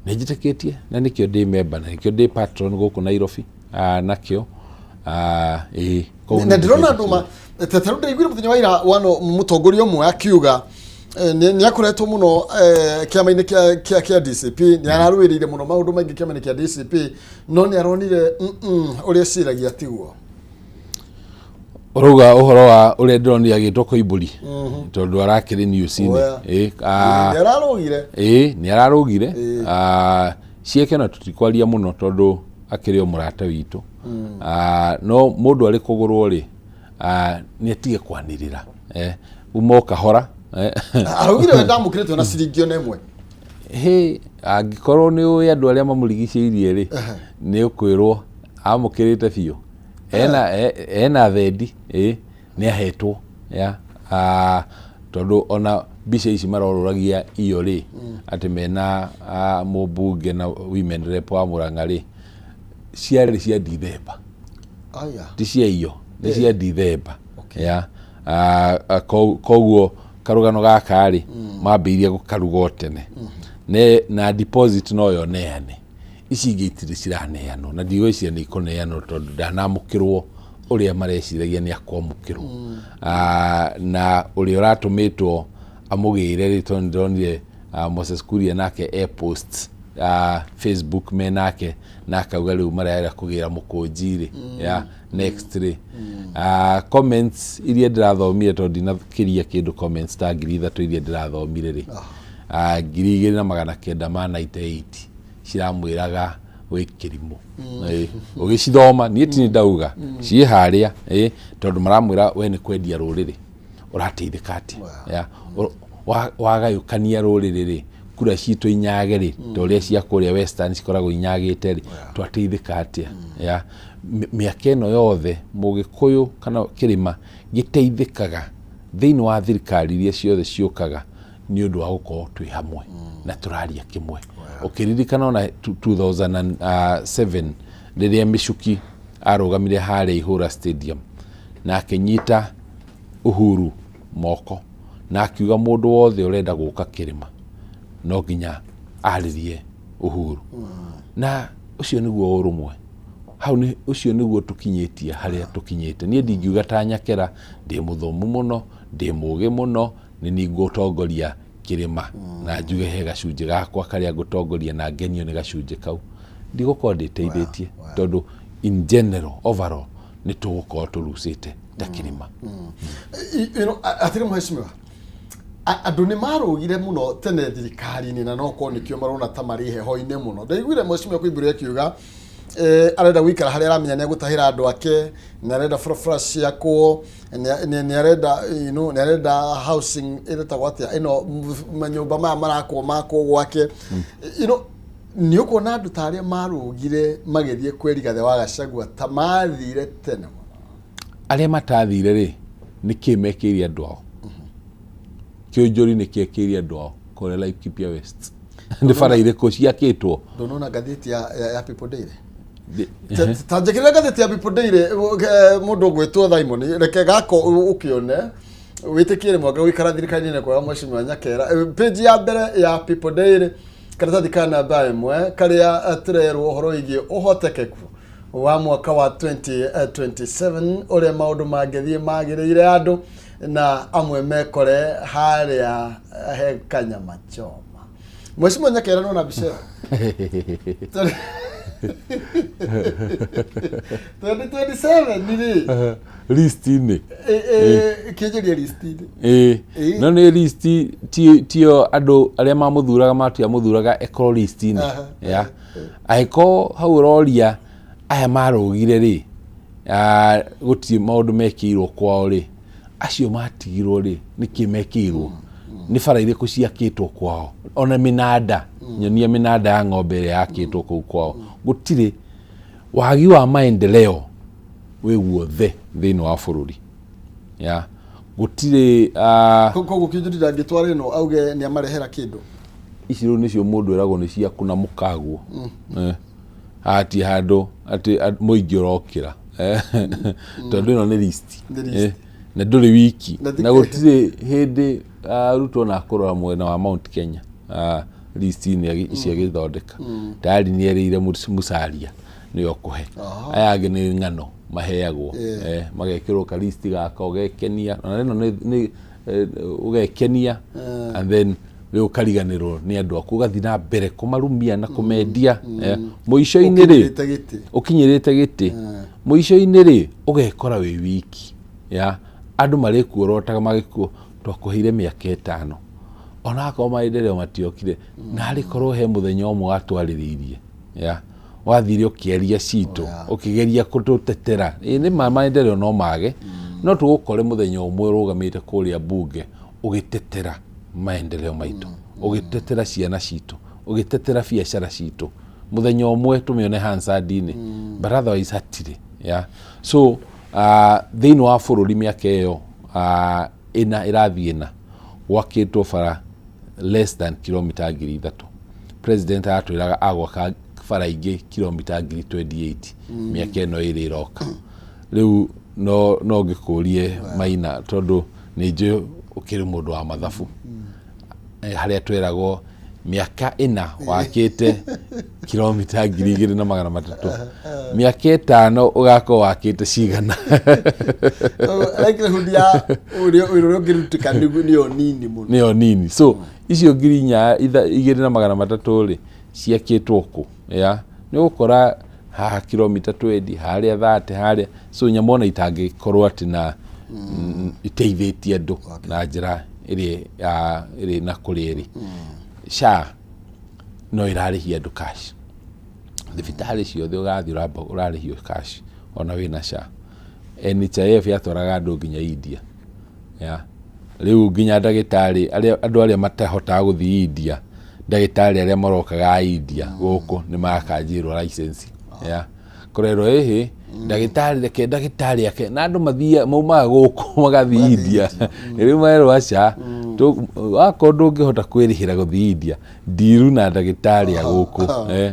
Nĩ njĩtĩkĩtie, na nĩkĩo ndĩ member na nĩkĩo ndĩ patron gũkũ Nairobi, nakĩo, ĩĩ, koguo na ndĩrona nĩ andũ ma teteru ndĩraiguire mũthenya wa ira wano mũtongoria ũmwe akiuga nĩ akoretwo mũno kĩama-inĩ kĩa DCP, nĩ ararũĩrĩire mũno maũndũ maingĩ kĩama-inĩ kĩa DCP, no nĩ aronire ũrĩa eciragia tiguo. Ũrauga ũhoro wa ũrĩa ndĩronire agĩtwo Koimbũri, tondũ arakĩrĩ news-inĩ. Oya. Ĩĩ, nĩ ararũgire. Ĩĩ, nĩ ararũgire. Ĩĩ. Cieke na tũtikwaria mũno tondũ akĩrĩ o mũrata witũ. No mũndũ arĩ kũgũrwo rĩ, nĩ atige kwanĩrĩra, uma o kahora. Araugire we ndamũkĩrĩtwo na ciringi ona ĩmwe. Hĩ, angĩkorwo nĩ ũĩ andũ arĩa mamũrigicĩirie rĩ, nĩ ũkwĩrwo amũkĩrĩte biũ, ena thendi, ĩ nĩ ahetwo ya tondũ ona mbica ici marorũragia iyo rĩ, atĩ mena mũmbunge na women rep wa Murang'a rĩ, ciarĩ cia Dithemba. Aya. Ti cia iyo, nĩ cia Dithemba ya koguo karũgano gaka rĩ, mambĩrĩirie gũkaruga o tene. Na deposit no yoneane, ici ingĩ itirĩ ciraneanwo, na ndigwĩciria nĩ ikũneanwo tondũ ndanamũkĩrwo ũrĩa mareciragia nĩ akwamũkĩrwo. Na ũrĩa ũratũmĩtwo amũgĩre rĩ, tondũ ndĩronire Moses Kuria nake e post Facebook me nake na akauga rĩu marera kũgĩra mũkũnji rĩ ya next rĩ. Comments iria ndĩrathomire, tondũ ndinakĩria kĩndũ, comments ta 3000 iria ndĩrathomire rĩ, 2998 ciramwĩraga wĩ kĩrimũ. Ũgĩcithoma niĩ ti nĩ ndauga ciĩ harĩa, tondũ maramwĩra we nĩ kwendia rũrĩrĩ ũrateithĩka atĩa ya wagayũkania rũrĩrĩ rĩ, kura citũ inyage rĩ, ta ũrĩa cia kũrĩa Western cikoragwo inyagĩte rĩ, twateithĩka atĩa ya mĩaka ĩno yothe Mũgĩkũyũ kana kĩrĩma gĩteithĩkaga thĩinĩ wa thirikari iria ciothe ciũkaga nĩ ũndũ wa gũkorwo twĩ hamwe na tũraria kĩmwe. Ũkĩririkana ona 2007 rĩrĩa Michuki arũgamire harĩa Ihũra Stadium na akĩnyita Uhuru moko na akiuga mũndũ wothe ũrenda gũka kĩrĩma no nginya arĩrie Uhuru, na ũcio nĩguo ũrũmwe hau nĩ ũcio nĩguo tũkinyĩtie harĩa tũkinyĩte. Niĩ ndingiuga ta Nyakera ndĩ mũthomu mũno, ndĩ mũgĩ mũno, nĩ niĩ ngũtongoria kĩrĩma na njuge he gacunjĩ gakwa karĩa ngũtongoria na ngenio nĩ gacunjĩ kau, ndigũkorwo ndĩteithĩtie, tondũ in general, overall, nĩ tũgũkorwo tũrucĩte ta kĩrĩma. Atĩrĩ mheshimiwa, andũ nĩ marũgire mũno tene thirikari-inĩ, na no korwo nĩkĩo marona ta marĩ heho-inĩ mũno. Ndaiguire mheshimiwa Koimbũri akiuga arenda gũikara harĩa aramenya nĩ egũtahĩra andũ ake, nĩ arenda barabara ciakwo, nĩ arenda nĩ arenda housing ĩretagwo atĩa ĩno, manyũmba maya marakwo makwo gwake. Nĩ ũkuona andũ ta arĩa marũgire magĩthiĩ kwĩ Rigathĩ wa Gachagua ta mathire tene mũno. Arĩa matathire rĩ, nĩ kĩ mekĩire andũ ao? Kĩũnjũri nĩ kĩekĩire andũ ao kũrĩa Laikipia West? Nĩ bara irĩkũ ciakĩtwo? Ndũnona ngathĩti ya People Daily? Ta njĩkĩrĩra ngathĩti ya People Daily, mũndũ ũgwĩtwo Simon, reke gako ũkĩone wĩtĩkie rĩmwe anga gũikara thirikari-inĩ kwega. Mheshimiwa Nyakera, page ya mbere ya People Daily. Karatathi ka namba 1 karĩa tũrerwo ũhoro wĩgiĩ ũhotekeku wa mwaka wa 2027, ũrĩa maũndũ mangĩthiĩ magĩrĩire andũ na amwe mekore harĩa he kanyama choma. Mheshimiwa Nyakera, nona mbica ĩyo 2027 rĩ? List-inĩ. Kĩnjĩrie list-inĩ. Ĩĩ. Ĩĩ. No nĩ list tio andũ arĩa mamũthuraga matiamũthuraga ekorwo list-inĩ. Ya angĩkorwo hau ũroria aya marũgire rĩ, gũtirĩ maũndũ mekĩirwo kwao rĩ, acio matigirwo rĩ, nĩkĩ mekĩirwo? Nĩ bara irĩkũ ciakĩtwo kwao? Ona mĩnanda, nyonia mĩnanda ya ng'ombe ĩrĩa yakĩtwo kũu kwao. Gũtirĩ wagi wa maendeleo wĩ guothe thĩinĩ wa bũrũri, ya gũtirĩ. Koguo Kĩnjũri ndangĩtwara ĩno auge nĩ amarehera kĩndũ. Ici rĩu nĩcio mũndũ ĩragwo nĩ ciaku na mũkaguo. Haha ti handũ atĩ mũingĩ ũrokĩra. Tondũ ĩno nĩ list. Nĩ list. Na ndũrĩ wiki. Na Na gũtirĩ hĩndĩ Ruto ona akũrora mwena wa Mount Kenya list-inĩ ici agĩthondeka. Tayari nĩ erĩire Musalia nĩwe ũkũhe. Aya angĩ nĩ ng'ano maheagwo. Magekĩrwo ka list gaka ũgekenia. Ona ĩno nĩ ũgekenia and then rĩu ũkariganĩrwo nĩ andũ aku, ũgathiĩ na mbere kũmarumia na kũmendia. Mũico-inĩ rĩ, Ũkinyĩrĩte gĩtĩ. Ũkinyĩrĩte gĩtĩ, mũico-inĩ rĩ, ũgekora wĩ wiki ya andũ marĩkuorotaga magĩkuo twakũheire mĩaka 5, ona akorwo maendeleo matiokire, na arĩ korwo he mũthenya ũmwe watwarĩrĩirie ya wathire ũkĩaria citũ, ũkĩgeria kũtũtetera. Ĩ nĩ ma maendeleo no mage, no tũgũkore mũthenya ũmwe ũrũgamĩte kũrĩa bunge ũgĩtetera maendeleo maitũ, ũgĩtetera ciana citũ, ũgĩtetera biacara citũ. Mũthenya ũmwe tũmĩone Hansard-inĩ, but otherwise hatirĩ. Yeah. So thĩinĩ wa bũrũri mĩaka ĩyo 4 ĩrathiĩ 4 gwakĩtwo bara less than kilomita 3,000. President aratwĩraga agwaka bara ingĩ kilomita 28,000 mĩaka ĩno 2 ĩroka. Rĩu no ngĩkũrie Maina, tondũ nĩ njũĩ ũkĩrĩ mũndũ wa mathabu. Harĩa tweragwo mĩaka 4 wakĩte kilomita 2,300, mĩaka 5 ũgakorwo wakĩte cigana? Likelihood ya ũrĩa wĩra ũrĩa ũngĩrutĩka nĩyo nini mũno. Nĩyo nini. So icio ngiri inya 2,300 rĩ, ciakĩtwo kũ? Ya nĩ ũgũkora haha kilomita 20, harĩa 30, harĩa. So nyamũ ona itangĩkorwo atĩ na iteithĩtie andũ na njĩra ĩrĩa ĩrĩ na kũrĩa ĩrĩ. SHA no ĩrarĩhia andũ cash. Thibitarĩ ciothe ũgathiĩ ũramba ũrarĩhio cash ona wĩna SHA. NHIF yatwaraga andũ nginya India. Ya rĩu nginya ndagĩtarĩ arĩa, andũ arĩa matahotaga gũthiĩ India, ndagĩtarĩ arĩa marokaga a India gũkũ nĩ makanjĩrwo license. Ya kũrerwo ĩhĩ ndagĩtarĩ, reke ndagĩtarĩ ake na andũ mathiaga maumaga gũkũ magathiĩ India. Rĩu merwo aca, wakorwo ndũngĩhota kwĩrĩhĩra gũthiĩ India, ndiru na ndagĩtarĩ a gũkũ.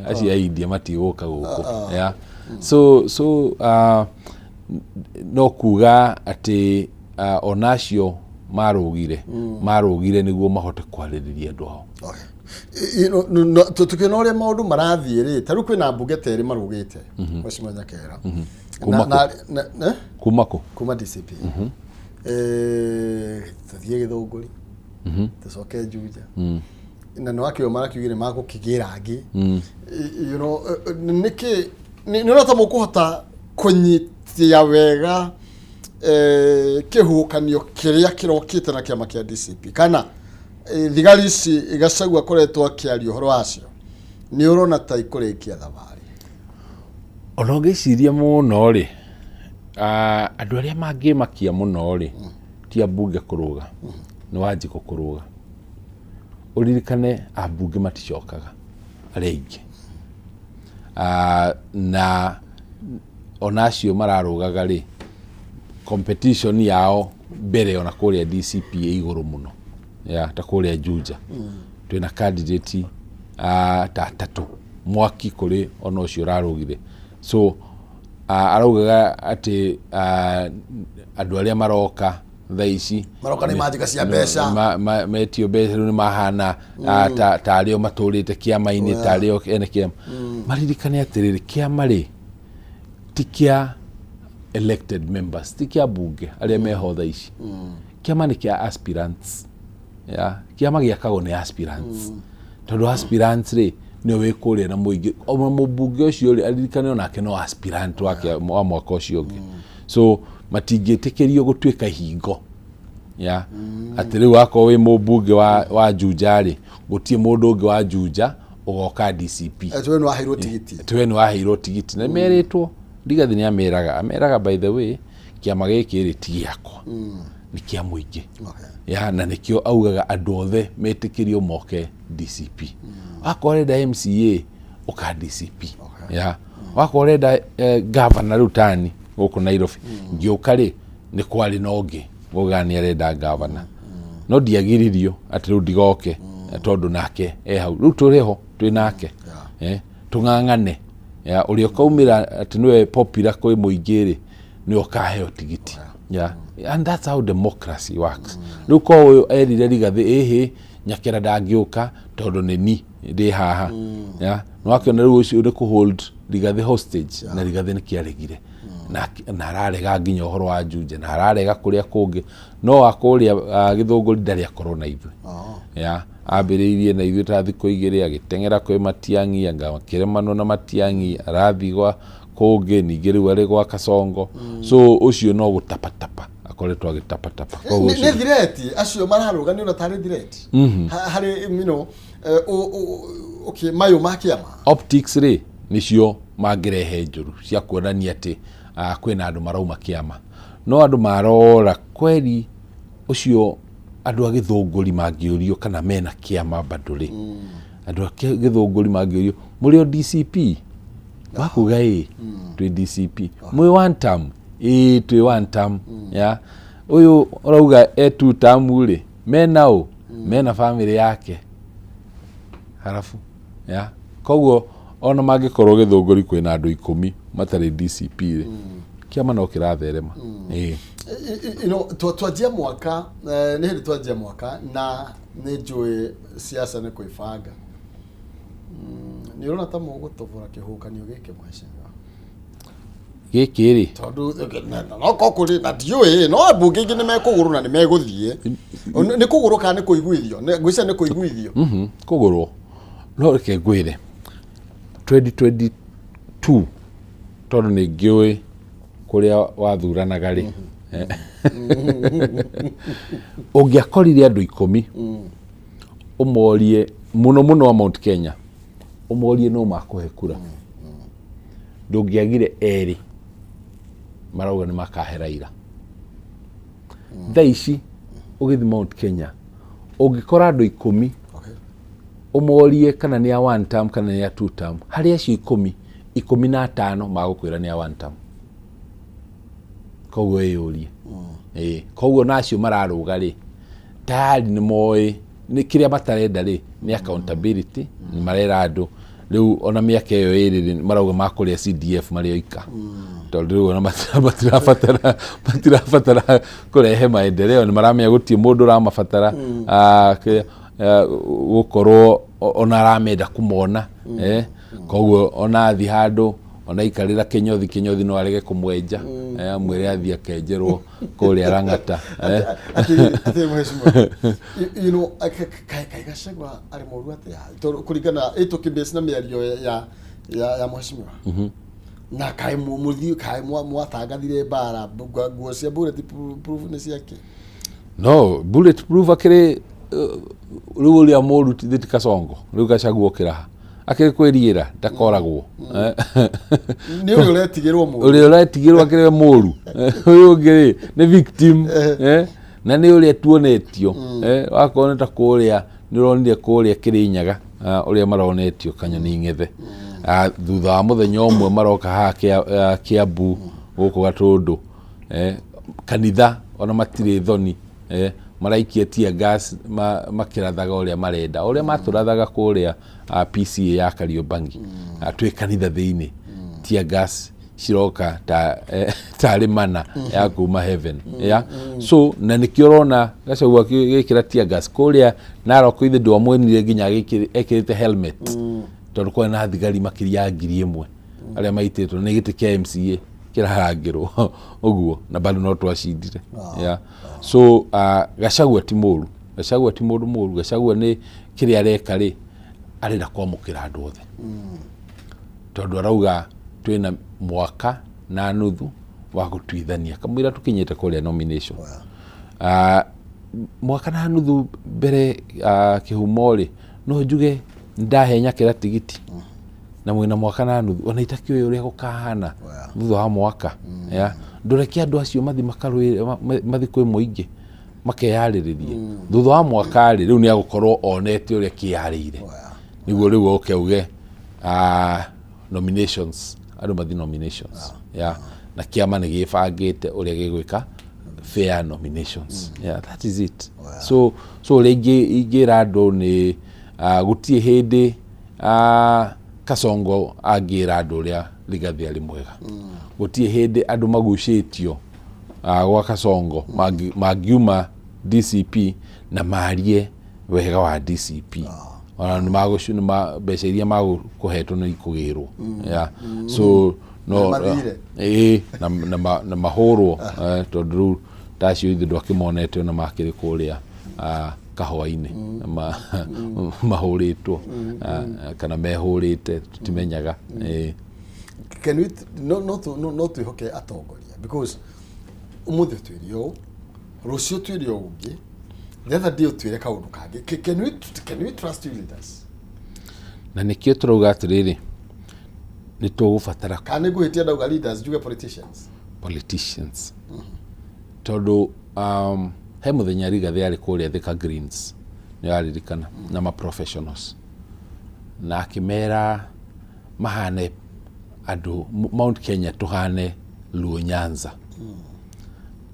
Acio a India matigũka gũkũ. Ya so no kuga atĩ ona acio marũgire nĩguo mahote kwarĩrĩria andũ ao. Tũkĩona ũrĩa maũndũ marathiĩ rĩ, ta rĩu kwĩna mbunge ta erĩ marũgĩte, Mheshimiwa Nyakera. Kuma kũ? Kuma kũ? Kuma DCP. Tũthiĩ Gĩthũngũri, tũcoke Juja, na nĩ wakĩo marakiugire magũkĩgĩra angĩ. Nĩkĩ nĩ ũrona ta mũkũhota kũnyitia wega kĩhuhũkanio kĩrĩa kĩrokĩte na kĩama kĩa DCP, kana thigari ici Gachagua akoretwo akĩaria ũhoro wacio, nĩ ũrona ta ikũrĩkia thabarĩ? Ona ũngĩciria mũno rĩ, andũ arĩa mangĩmakia mũno rĩ, ti ambunge kũrũga, nĩ Wanjikũ kũrũga. Ũririkane ambunge maticokaga arĩa aingĩ. Na ona acio mararũgaga rĩ, competition yao mbere ona kũrĩa DCP ĩ igũrũ mũno. Ya ta kũrĩa Juja twĩna candidate ta atatũ mwaki kũrĩ ona ũcio ũrarũgire. So araugaga atĩ andũ arĩa maroka Thaa ici Maroka nĩ manjĩka cia mbeca. Metio mbeca rĩu nĩ mahana tarĩ o matũrĩte kĩama-inĩ, tarĩ o ene kĩama. Maririkane atĩrĩrĩ, kĩama rĩ ti kĩa elected members, ti kĩa mbunge arĩa meho thaa ici. Kĩama nĩ kĩa aspirants. Ya kĩama gĩakagwo nĩ aspirants, tondũ aspirants rĩ nĩo wĩ kũrĩa na mũingĩ. Ona mũmbunge ũcio rĩ, aririkane onake no aspirant wa mwaka ũcio ũngĩ. So matingĩtĩkĩrio gũtuĩka ihingo ya atĩ rĩu wakorwo wĩ mũmbunge wa Juja rĩ, gũtirĩ mũndũ ũngĩ wa Juja ũgoka DCP. Atĩ we nĩ waheirwo tigiti. Atĩ we nĩ waheirwo tigiti na merĩtwo. Rigathi nĩ ameraga, by the way, kĩama gĩkĩ rĩ ti gĩakwa, nĩ kĩa mũingĩ. Ya na nĩkĩo augaga andũ othe metĩkĩrio moke DCP. Wakorwo ũrenda MCA, ũka DCP. Ya wakorwo ũrenda governor, rĩu tani gũkũ Nairobi ngĩũka rĩ, nĩ kwarĩ na ũngĩ waugaga nĩ arenda governor, no ndiagiririo atĩ rĩu ndigoke, tondũ nake e hau. Rĩu tũrĩ ho, twĩ nake, tũng'ang'ane. Ya ũrĩa ũkaumĩra atĩ nĩwe popular kwĩ mũingĩ rĩ, nĩwe ũkaheo tigiti. Yeah. And that's how democracy works. Rĩu ko ũyũ erire Rigathĩ ĩhĩ Nyakera ndangĩũka tondũ nĩ ni ndĩ haha. Yeah. Nĩwakĩona rĩu ũcio nĩ kũ-hold Rigathĩ hostage, na Rigathĩ nĩ kĩaregire na ararega nginya ũhoro wa Juja na ararega kũrĩa kũngĩ, no wa kũrĩa Gĩthũngũri ndarĩ akorwo na ithuĩ. Ya ambĩrĩirie na ithuĩ ta thikũ 2, agĩteng'era kwĩ Matiang'i, anga akĩremanwo na Matiang'i, arathiĩ gwa kũngĩ, ningĩ rĩu arĩ gwa Kasongo. So ũcio no gũtapatapa akoretwo agĩtapatapa. Koguo Nĩ threat acio mararũga, nĩ ona tarĩ threat harĩ okay, mayũ ma kĩama. Optics rĩ nĩcio mangĩrehe njũru cia kuonania atĩ kwĩna andũ marauma kĩama, no andũ marora kweri ũcio. Andũ a Gĩthũngũri mangĩũrio kana mena kĩama bado rĩ, andũ a Gĩthũngũri mangĩũrio mũrĩ o DCP, makuga ĩ twĩ DCP. Mwĩ one term? Ĩ twĩ one term. Ya ũyũ ũrauga e two term rĩ, mena ũ mena family yake harabu ya. Koguo ona mangĩkorwo Gĩthũngũri kwĩna andũ 10 matarĩ DCP rĩ, kĩama no kĩratherema. Ĩĩ. Twanjia mwaka, nĩ hĩndĩ twanjia mwaka na nĩ njũĩ siasa nĩ kwĩbanga. Nĩ ũrona ta mũgũtobora kĩhuhũkanio gĩkĩ, mheshimiwa? Gĩkĩ rĩ? Tondũ no ko kũrĩ na ndiũĩ, no ambunge aingĩ nĩ mekũgũrwo na nĩ megũthiĩ. Nĩ kũgũrwo kana nĩ kũiguithio? Ngwĩciria nĩ kũiguithio. Kũgũrwo. No reke ngwĩre, 2022, tondũ nĩ ngĩũĩ kũrĩa wathuranaga rĩ, ũngĩakorire andũ 10 ũmorie, mũno mũno wa Mount Kenya, ũmorie no makũhe kura, ndũngĩagire erĩ marauga nĩ makahe Raila. Thaa ici ũgĩthiĩ Mount Kenya ũngĩkora andũ 10 ũmorie kana nĩ a one term kana nĩ a two term, harĩ acio 10, 15 magũkwĩra nĩ a one term. Koguo ĩyũrie. Ĩĩ, koguo na acio mararũga rĩ, tayari nĩ moĩ nĩ kĩrĩa matarenda rĩ, nĩ accountability. Nĩ marera andũ rĩu ona mĩaka ĩyo ĩrĩ rĩ, marauga makũrĩa CDF marĩ oika, tondũ rĩu ona matirabatara kũrehe maendeleo. Nĩ maramenya gũtirĩ mũndũ ũramabatara, gũkorwo ona aramenda kũmona. Koguo ona athiĩ handũ, ona ikarĩra kĩnyothi, kĩnyothi no arege kũmwenja, amwĩre athiĩ akenjerwo kũrĩa Lang'ata. Atĩ mheshimiwa, kaĩ Gachagua arĩ mũru atĩa? Tondũ kũringana ĩ tũkĩbase na mĩario ya mheshimiwa na kaĩ mũthiĩ kaĩ mwatangathire mbara, nguo cia bullet proof nĩ ciake. No bullet proof akĩrĩ rĩu ũrĩa mũru ti Kasongo. Rĩu Gachagua ũkĩraha akĩrĩ kwĩriĩra ndakoragwo. Nĩ ũrĩa ũretigĩrwo mũru. Ũrĩa ũretigĩrwo akĩrĩ we mũru, ũyũ ũngĩ rĩ nĩ victim, na nĩ ũrĩa tuonetio. Wakorwo nĩ ta kũrĩa nĩ ũronire kũrĩa Kĩrĩnyaga, ũrĩa maronetio kanyoni ng'ethe. Thutha wa mũthenya ũmwe maroka haha Kiambu gũkũ Gatũndũ, kanitha ona matirĩ thoni, maraikia tear gas, makĩrathaga ũrĩa marenda, ũrĩa matũrathaga kũrĩa PCA ya Kariobangi. Twĩ kanitha thĩinĩ, tear gas. Ciroka ta tarĩ mana ya kuma heaven, yeah? So na nĩkĩo ũrona Gachagua agĩkĩra tear gas kũrĩa Narok. Ithe ndwamwonire nginya ekĩrĩte helmet, tondũ kwarĩ na thigari makĩria ya 1000 arĩa maitĩtwo nĩ gĩtĩ kĩa MCA kĩrarangĩrwo ũguo, na bado no twacindire, yeah. So Gachagua ti mũru, Gachagua ti mũndũ mũru. Gachagua nĩ kĩrĩa areka rĩ, arenda kwamũkĩra andũ othe, tondũ arauga twĩna mwaka na nuthu wa gũtuithania kamũira tũkinyĩte kũrĩa nomination. Mwaka na nuthu mbere, kĩhumo rĩ, no njuge ndahenyakĩra tigiti na mwĩna mwaka na nuthu, ona itakĩũĩ ũrĩa gũkahana thutha wa mwaka, yeah. Ndũreke andũ acio mathi makarũĩre, mathi kwĩ mũingĩ makeyarĩrĩrie. Thutha wa mwaka rĩ, rĩu nĩ agũkorwo onete ũrĩa kĩyarĩire, nĩguo rĩu oke auge nominations, andũ mathi nominations, yeah. Na kĩama nĩ gĩbangĩte ũrĩa gĩgwĩka fair nominations, yeah, that is it. So ũrĩa ingĩra andũ nĩ gũtirĩ hĩndĩ Kasongo angĩra andũ ũrĩa Rigathĩ arĩ mwega. Gũtirĩ hĩndĩ andũ magucĩtio gwa Kasongo mangiuma DCP na marie wega wa DCP, ona nĩ magũcu nĩ mbeca iria magũkũhetwo nĩ ikũgĩrwo, yeah. So no Mathire. Ĩĩ, na mahũrwo, tondũ rĩu tacio ithuĩ ndwakĩmonete ona makĩrĩ kũrĩa kahũa-inĩ mahũrĩtwo, kana mehũrĩte, tũtimenyaga. Ĩĩ. Can we no no no no twĩhoke atongoria? Because ũmũthĩ twĩre ũũ, rũciũ twĩre ũũ ũngĩ, the other day ũtwĩre kaũndũ kangĩ. Can we trust you leaders? Na nĩkĩo tũrauga atĩrĩrĩ, nĩ tũgũbatara Kana nĩ ngũhĩtia ndauga leaders, njuge politicians? Politicians, tondũ he mũthenya Rigathĩ arĩ kũrĩa Thika Greens, nĩ waririkana, na ma professionals, na akĩmera mahane andũ Mount Kenya tũhane Luo Nyanza,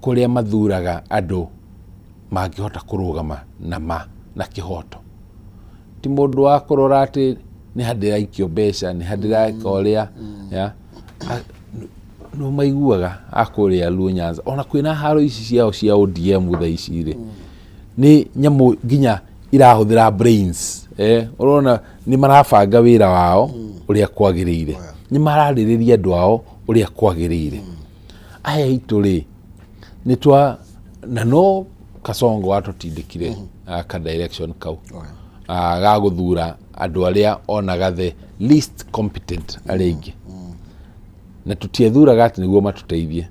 kũrĩa mathuraga andũ mangĩhota kũrũgama na ma na kĩhoto, ti mũndũ wa kũrora atĩ nĩ handĩraikio mbeca, nĩ handĩreka ũrĩa ya no maiguaga a kũrĩa Luo Nyanza. Ona kwĩna haro ici ciao cia ODM thaa ici rĩ, nĩ nyamũ nginya irahũthĩra brains, ũrona nĩ marabanga wĩra wao ũrĩa kwagĩrĩire, nĩ mararĩrĩria andũ ao ũrĩa kwagĩrĩire. Aya aitũ rĩ, nĩ twa na no Kasongo watũtindĩkire ka direction kau ga gũthura andũ arĩa onaga the least competent arĩa aingĩ, na tũtiethuraga atĩ nĩguo matũteithie,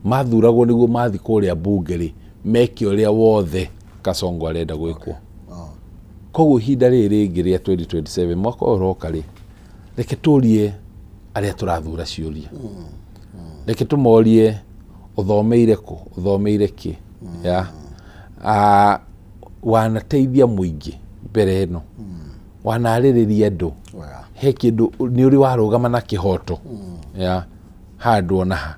mathuragwo nĩguo mathi kũrĩa bunge rĩ, meke ũrĩa wothe Kasongo arenda gwĩkwo. Koguo ihinda rĩrĩ rĩngĩ rĩa 2027, mwaka ũyũ ũroka rĩ, reke tũrie arĩa tũrathura ciũria, reke tũmorie ũthomeire kũ, ũthomeire kĩ, ya wanateithia mũingĩ mbere ĩno, wanarĩrĩria andũ, he kĩndũ nĩ ũrĩ warũgama na kĩhoto ya handũ ona ha.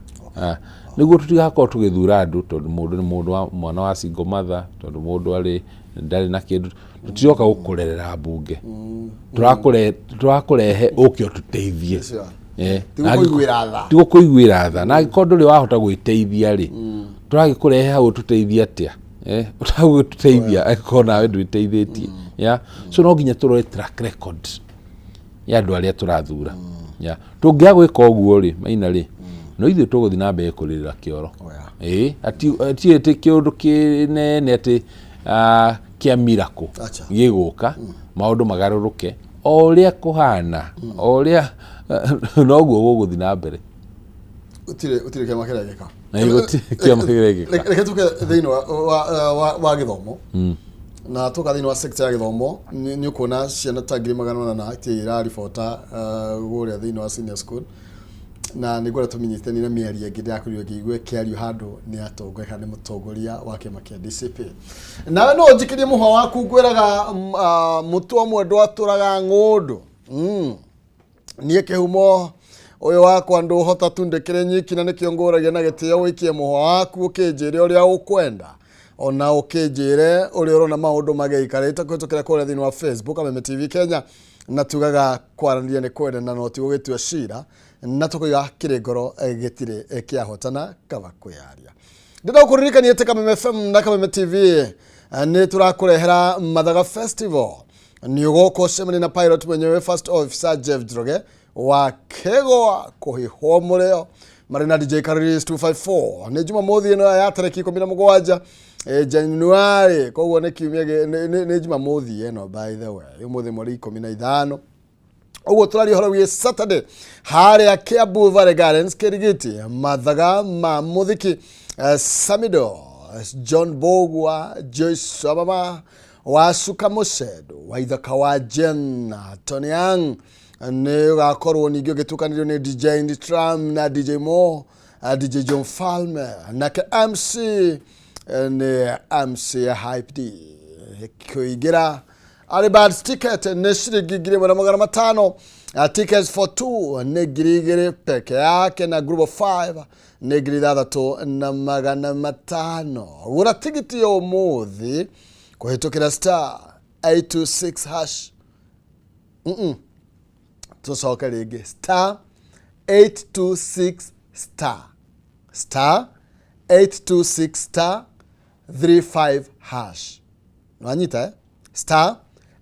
Nĩguo tũtigakorwo tũgĩthura andũ tondũ mũndũ nĩ mũndũ wa mwana wa single mother, tondũ mũndũ arĩ ndarĩ na kĩndũ. Tũtiroka gũkũrerera mbunge, tũrakũrehe ũke ũtũteithie. Ti gũkũiguĩra tha. Ti gũkũiguĩra tha, na angĩkorwo ndũrĩ wahota gwĩteithia rĩ, tũragĩkũrehe hau ũtũteithie atĩa? Ũtagũtũteithia angĩkorwo nawe ndwĩteithĩtie, ya. So no nginya tũrore track record ya andũ arĩa tũrathura, ya. Tũngĩaga gwĩka ũguo rĩ, maina rĩ, no ithuĩ tũgũthiĩ na mbere kũrĩrĩra kĩoro. Ĩĩ, ati atĩ kĩũndũ kĩnene atĩ kĩa miracle Acha. gĩgũka maũndũ magarũrũke o ũrĩa kũhana, o ũrĩa noguo gũgũthiĩ na mbere. Gũtirĩ kĩama kĩregeka. Na gũtirĩ kĩama kĩregeka. Reke tũke thĩinĩ wa gĩthomo, na tũka thĩinĩ wa sector ya gĩthomo, nĩ ũkuona ciana ta 800,000 itirĩ iraribota kũrĩa thĩinĩ wa senior school, na nĩ ngwenda tũmenyithanie na mĩario ĩngĩ ndĩrakorirwo ngĩigua ĩkĩario handũ nĩ atongoria kana nĩ mũtongoria wa kĩama kĩa DCP. Nawe no ũnjikĩrie mũhwa waku, ngwĩraga mũtwe ũmwe ndwatũraga ng'ũndũ. Niĩ kĩhumo ũyũ wakwa ndũhota tu, ndĩkĩrĩ nyiki, na nĩkĩo ngũragia na gĩtĩo ũikie mũhwa waku, ũkĩnjĩre ũrĩa ũkwenda, ona ũkĩnjĩre ũrĩa ũrona maũndũ magĩikarĩte kũhĩtũkĩra kũrĩa thĩinĩ wa Facebook Kameme TV Kenya. Na tugaga kwaranĩria nĩ kwendana, no ti gũgĩtua cira. Na tũkoiga kĩrĩ ngoro gĩtirĩ kĩahotana kaba kwĩyaria. Ndĩrenda gũkũririkania atĩ Kameme FM na Kameme TV nĩ tũrakũrehera Mathaga Festival. Nĩ ũgoka ũcemanie na pilot mwenyewe First Officer Jeff Njoroge wa Kĩgwa kũhĩhwo mũrĩo marĩ na DJ Kariris 254. Nĩ Jumamothi ĩno ya tarĩki 17 Januari, koguo nĩ kiumia nĩ Jumamothi ĩno, by the way, ũmũthĩ mweri 15, ũguo tũraria ũhoro wĩgiĩ Saturday harĩa Kiambu Valley Gardens Kĩrigiti, mathaga ma mũthiki, Samido, John Bogwa, Joyce Wamama, Wacuka Mũcendo wa Ithaka wa Jen Tony Young. Nĩ ũgakorwo ningĩ ũgĩtukanĩrio nĩ DJ Indy Tram na DJ Mo, DJ John Falme, nake MC nĩ MC Hype D. Kũingĩra Early birds ticket nĩ ciringi 1500. Tickets for two nĩ 2000 peke yake, na group of five nĩ 6500. Gũra tigiti ya ũmũthĩ kũhĩtũkĩra star 826 hash. Tũcoke rĩngĩ, star 826 star, star 826 star 35 hash. Nwanyita, eh? Star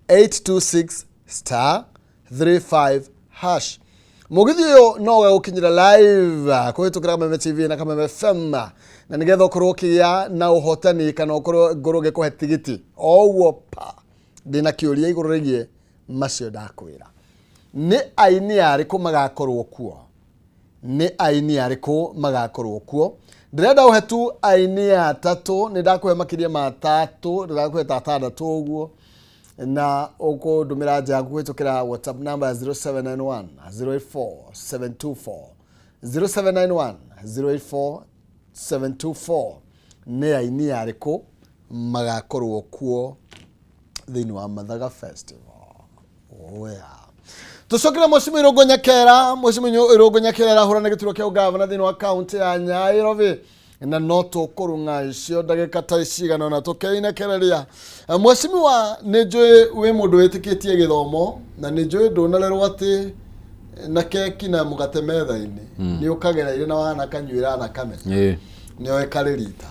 826 star 35 hash. Mũgithi ũyũ no ũgagũkinyĩra live kũhĩtũkĩra Kameme TV na Kameme FM, na nĩgetha ũkorwo ũkĩgĩa na ũhotani kana ũkorwo ngorwo ngĩkũhe tigiti o ũguo pa. Ndĩna kĩũria igũrũ rĩgiĩ macio ndakwĩra. Nĩ aini arĩkũ magakorwo kuo? Nĩ aini arĩkũ magakorwo kuo? Ndĩrenda ũhe tu aini atatũ. Nĩ ndakũhe makĩria ma atatũ, ndĩrakũhe ta atandatũ ũguo, na ũkũndũmĩra nja yaku kũhĩtũkĩra WhatsApp number ya 0791 084 724, 0791 084 724. Nĩ aini arĩkũ magakorwo kuo thĩinĩ wa Mathaga Festival? Oya, tucokere Mheshimiwa Irũngũ Nyakera. Mheshimiwa Irũngũ Nyakera arahũrana gĩturwa kĩa ũgavana thĩinĩ wa kaunti ya Nairobi, na no tũkũrung'a icio ndagĩka ta cigana ona tũkeinekereria. Mheshimiwa, nĩ njũĩ wĩ mũndũ wĩtĩkĩtie gĩthomo, na nĩ njũĩ ndũnarerwo atĩ na keki na mũgate metha-inĩ, nĩ ũkagereire na wanakanyuĩra na kamenya nĩ oĩ karĩ rita.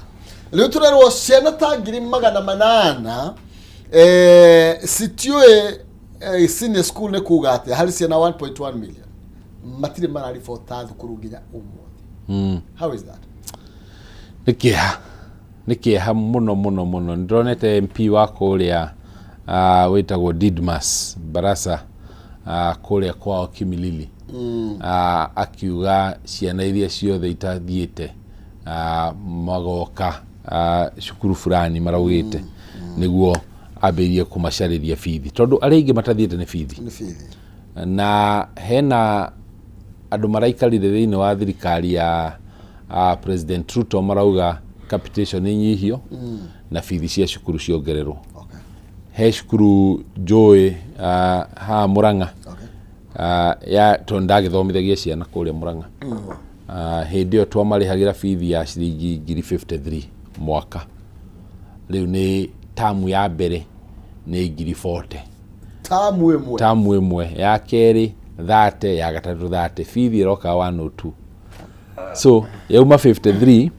Rĩu tũrerwo ciana ta 800,000 citiũĩ senior school nĩ kuga atĩa. Harĩ ciana 1.1 million matirĩ mararibota thukuru nginya ũmũthĩ. How is that? Nĩ kĩeha, nĩ kĩeha mũno mũno mũno. Nĩ ndĩronete MP wa kũrĩa wĩtagwo Didmas Barasa kũrĩa kwao Kimilili akiuga ciana iria ciothe itathiĩte magoka cukuru fulani maraugĩte nĩguo ambĩrĩrie kũmacarĩria bithi, tondũ arĩa aingĩ matathiĩte nĩ bithi. Nĩ bithi. Na hena andũ maraikarire thĩinĩ wa thirikari ya President Ruto marauga capitation inyihio na bithi cia cukuru ciongererwo. He cukuru njũĩ haha Mũrang'a ya tondũ ndagĩthomithagia ciana kũrĩa Mũrang'a, hĩndĩ ĩyo twamarĩhagĩra bithi ya ciringi ngiri 53 mwaka. Rĩu nĩ tamu ya mbere nĩ ngiri 40. Tamu ĩmwe? Tamu ĩmwe. Ya kerĩ 30, ya gatatũ 30. Bithi ĩroka 102, so yauma 53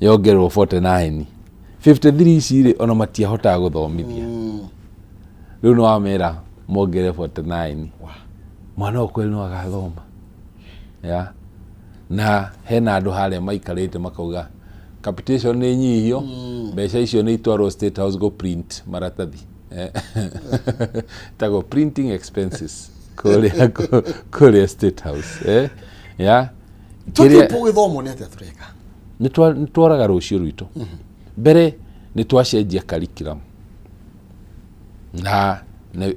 yongererwo 49. 53 ici rĩ, ona matiahotaga gũthomithia. Rĩu nĩ wamera mongerere 49, mwana ũyũ kweli no agathoma? Ya na hena andũ harĩa maikarĩte makauga capitation nĩ nyihio, mbeca icio nĩ itwarwo State House go print maratathi. Tagwo printing expenses kũrĩa State House, ya. Tũkipo gĩthomo nĩ atĩa tũreka? Nĩ tworaga rũciũ rwitũ. Mbere nĩ twacenjia curriculum, na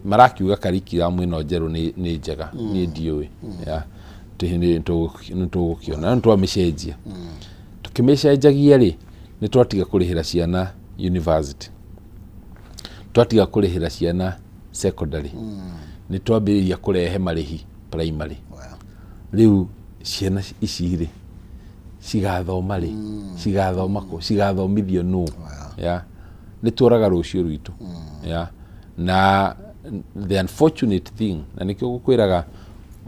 marakiuga curriculum ĩno njerũ nĩ njega. Niĩ ndiũĩ ya nĩ tũgũkĩona. Nĩ twamĩcenjia. Tũkĩmĩcenjagia rĩ, nĩ twatiga kũrĩhĩra ciana university, twatiga kũrĩhĩra ciana secondary, nĩ twambĩrĩria kũrehe marĩhi primary. Rĩu ciana ici rĩ, cigathoma rĩ? Cigathoma kũ? Cigathomithio nũ? Ya nĩ tuoraga rũciũ rwitũ. Ya na the unfortunate thing, na nĩkĩo gũkwĩraga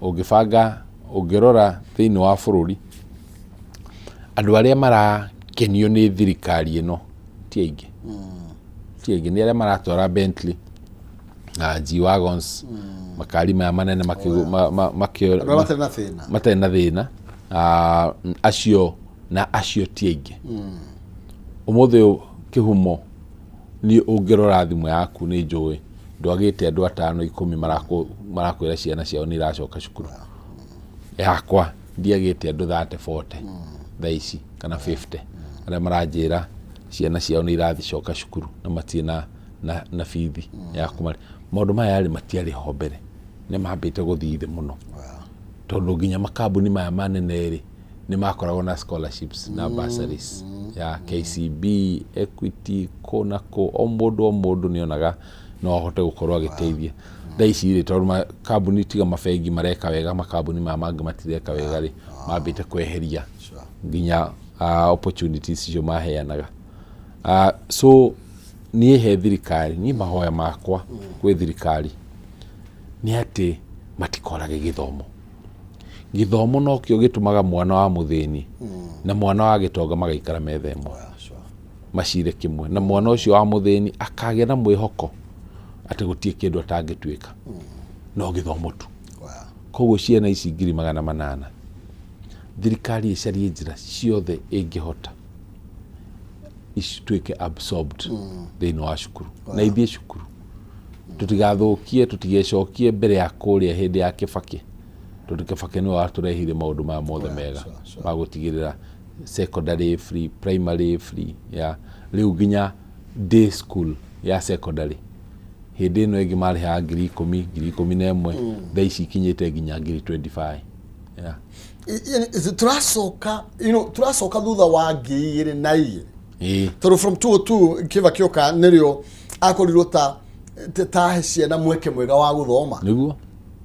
ũngĩbanga Ũngĩrora thĩinĩ wa bũrũri, andũ arĩa marakenio nĩ thirikari ĩno ti aingĩ, ti aingĩ. Nĩ arĩa maratwara Bentley na G Wagons, makari maya manene Andũ arĩa matarĩ na thĩna. Matarĩ na thĩna. Ah, acio na acio ti aingĩ. Ũmũthĩ ũyũ kĩhumo niĩ ũngĩrora thimũ yaku, nĩ njũĩ ndwagĩte andũ atano 10 marakwĩra ciana ciao nĩ iracoka cukuru. Yakwa ndiagĩte andũ 30, 40 thaa ici kana 50 arĩa maranjĩra ciana ciao nĩ irathicoka cukuru na matirĩ na bithi ya kũmarĩ. Maũndũ maya rĩ, matiarĩ ho mbere, nĩ mambĩte gũthiĩ thĩ mũno, tondũ nginya makambuni maya manene rĩ, nĩ makoragwo na scholarships na bursaries ya KCB, Equity, kũ na kũ. O mũndũ o mũndũ nĩ onaga no ahote gũkorwo agĩteithia. Thaa ici rĩ, tondũ makambuni tiga mabengi mareka wega, makambuni maya mangĩ matireka wega rĩ, mambĩte kweheria nginya opportunities icio maheanaga. So niĩ he thirikari, niĩ mahoya makwa gwĩ thirikari nĩ atĩ matikorage gĩthomo. Gĩthomo nokĩo gĩtũmaga mwana wa mũthĩni na mwana wa gĩtonga magaikara metha ĩmwe, macire kĩmwe, na mwana ũcio wa mũthĩni akagĩa na mwĩhoko atĩ gũtirĩ kĩndũ atangĩtuĩka, no gĩthomo tu. Koguo ciana ici 800,000, thirikari ĩcarie njĩra ciothe ĩngĩhota ituĩke absorbed thĩinĩ wa cukuru na ithiĩ cukuru. Tũtigathũkie, tũtigecokie mbere ya kũrĩa hĩndĩ ya Kĩbakĩ, tondũ Kĩbakĩ nĩwe watũrehire maũndũ maya mothe mega ma gũtigĩrĩra secondary free, primary free, ya rĩu nginya day school ya secondary. Hĩndĩ ĩno ĩngĩ marĩhaga 10,000, 11,000, thaa ici ikinyĩte nginya ngiri 25, yeah. Tũracoka tũracoka thutha wa 2002, tondũ from 202 Kĩbakĩ oka nĩrĩo akorirwo ta tahe ciana mweke mwega wa gũthoma. Nĩguo.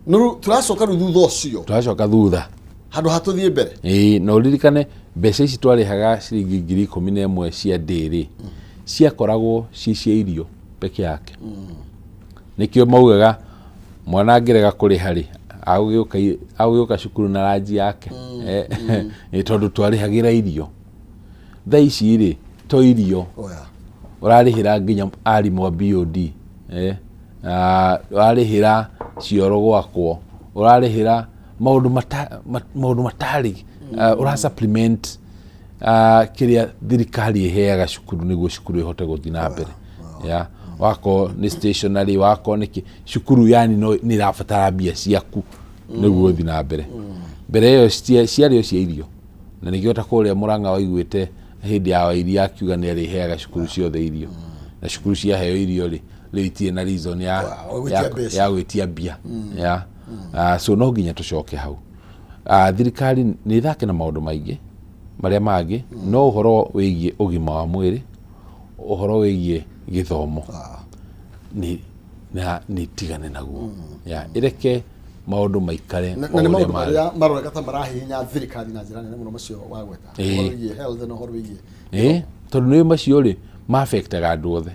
No rĩu tũracoka rĩu thutha ũcio. Tũracoka thutha. Handũ ha tũthiĩ mbere. Ĩĩ, na ũririkane mbeca ici twarĩhaga ciringi 11,000 cia ndĩrĩ ciakoragwo ci cia irio peke yake. Nĩkĩo maugaga mwana angĩrega kũrĩha rĩ, agũgĩũka cukuru na ranji yake. Ĩ, tondũ twarĩhagĩra irio. Thaa ici rĩ, to irio, ũrarĩhĩra nginya arimũ a BOD, ũrarĩhĩra cioro gwakwo, ũrarĩhĩra maũndũ matarĩ, ũra supplement kĩrĩa thirikari ĩheaga cukuru nĩguo cukuru ĩhote gũthiĩ na mbere. Ya wakorwo nĩ stationary, wakorwo nĩ kĩ cukuru, yani no nĩ ĩrabatara mbia ciaku nĩguo ũthiĩ na mbere. Mbere ĩyo ciarĩ o cia irio, na nĩkĩo ta kũrĩa Mũrang'a waiguĩte hĩndĩ ya Wairia akiuga nĩ arĩheaga cukuru ciothe irio, na cukuru ciaheo irio rĩ, rĩu itirĩ na reason ya Wow, gwĩtia mbeca. Ya gwĩtia mbia ya. So no nginya tũcoke hau. Thirikari nĩ ĩthake na maũndũ maingĩ marĩa mangĩ, no ũhoro wĩgiĩ ũgima wa mwĩrĩ, ũhoro wĩgiĩ gĩthomo nĩ na nĩ tigane naguo, ya ĩreke maũndũ maikare na o na nĩ ũrĩa maũndũ marĩ. Marĩa maroneka ta marahihinya thirikari na njĩra nene mũno macio wagweta, ũhoro wĩgiĩ health na ũhoro wĩgiĩ Ĩĩ, tondũ nĩ macio rĩ ma-affectaga andũ othe.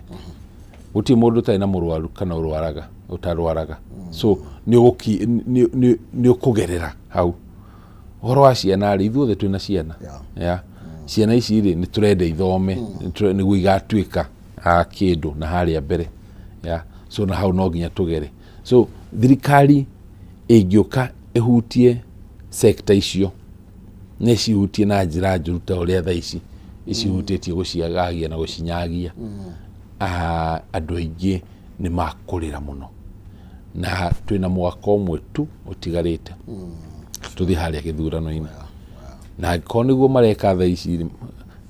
Gũtirĩ mũndũ ũtarĩ na mũrwaru kana ũrwaraga ũtarwaraga, so nĩ ũkũgerera hau. Ũhoro wa ciana rĩ, ithuothe twĩna ciana. Ya ciana ici rĩ, nĩ tũrenda ithome nĩguo igatuĩka a kĩndũ na harĩa mbere ya. So na hau no nginya tũgere. So thirikari ĩngĩũka ĩhutie sector icio, nĩ cihutie na njĩra njũru ta ũrĩa thaa ici icihutĩtie gũciagagia na gũcinyagia. Andũ aingĩ nĩ makũrĩra mũno, na twĩna mwaka ũmwe tu ũtigarĩte tũthiĩ harĩa gĩthurano-inĩ, na angĩkorwo nĩguo mareka thaa ici,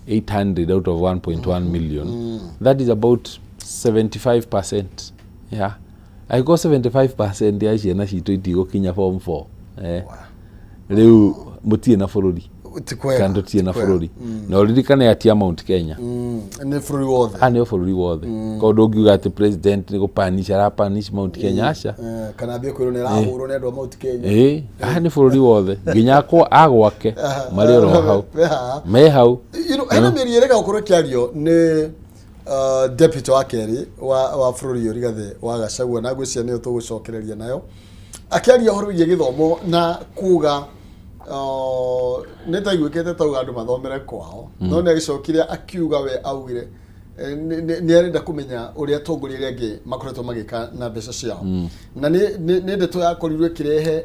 800 out of 1.1 million, that is about 75%. Yeah, angĩkorwo 75% ya ciana citũ itigũkinya form 4, rĩu mũtirĩ na bũrũri. Ti kwega. Kana tũtirĩ na Ti kwega. bũrũri. Na ũririkane atia Mount Kenya. Nĩ bũrũri wothe. A nĩ bũrũri wothe. Koguo ndũngiuga atĩ president nĩ gũpanish arapanish Mount Kenya, aca. Kana ambie kwĩrwo nĩ arahũrwo nĩ andũ a Mount Kenya. Ĩĩ, haha nĩ bũrũri wothe, nginya akwa agwake marĩ oro hau, me hau. Hena mĩario ĩrega gũkorwo ĩkĩario nĩ deputy wa kerĩ wa bũrũri ũyũ Rigathĩ wa Gachagua, na ngwĩciria nĩyo tũgũcokereria nayo, akĩaria ũhoro wĩgiĩ gĩthomo na kuga Nĩ taiguĩkĩte tauga andũ mathomere kwao, no nĩ agĩcokire akiuga we augire nĩ arenda kũmenya ũrĩa atongoria arĩa angĩ makoretwo magĩka na mbeca ciao. Na nĩ ndeto yakorirwo ĩkĩrehe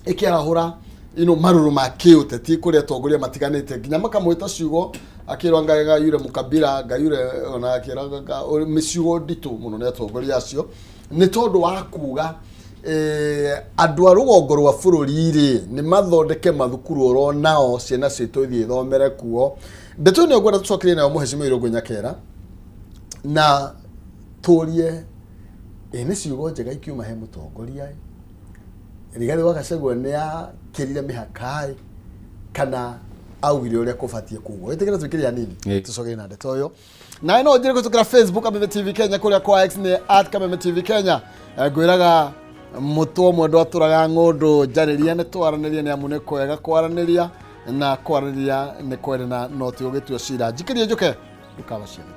ĩkĩarahũra marũrũ ma kĩũteti kũrĩ atongoria matiganĩte, nginya makamwĩta ciugo, akĩrwo anga yure mũkabira ngayure, ona akĩra ciugo nditũ mũno nĩ atongoria acio nĩ tondũ wa kuga andũ a rũgongo rwa bũrũri rĩ nĩ mathondeke mathukuru oro nao ciana citũ ithiĩ ithomere kuo. Ndeto ĩno ngwenda tũcokerie nayo mũhecimiwa Irũngũ Nyakera na tũrie, ĩ nĩ ciugo njega ikiuma he mũtongoria ĩ? Rigathĩ wa Gachagua nĩ akĩrire mĩhaka ĩ, kana augire ũrĩa kũbatiĩ kugwo? Ĩtĩkĩra twĩkĩre hanini. Tũcokerie na ndeto ĩyo nawe no njĩre kũhĩtũkĩra Facebook Kameme TV Kenya, kũrĩa kwa X nĩ @KamemeTVKenya. Ngwĩraga mũtwe ũmwe ndwatũraga ng'ũndũ, njarĩria nĩ twaranĩria, nĩ amu nĩ kwega kwaranĩria, na kwaranĩria nĩ kwendana no ti gũgĩtua cira. Njikĩrie njũke ndũkabaciane.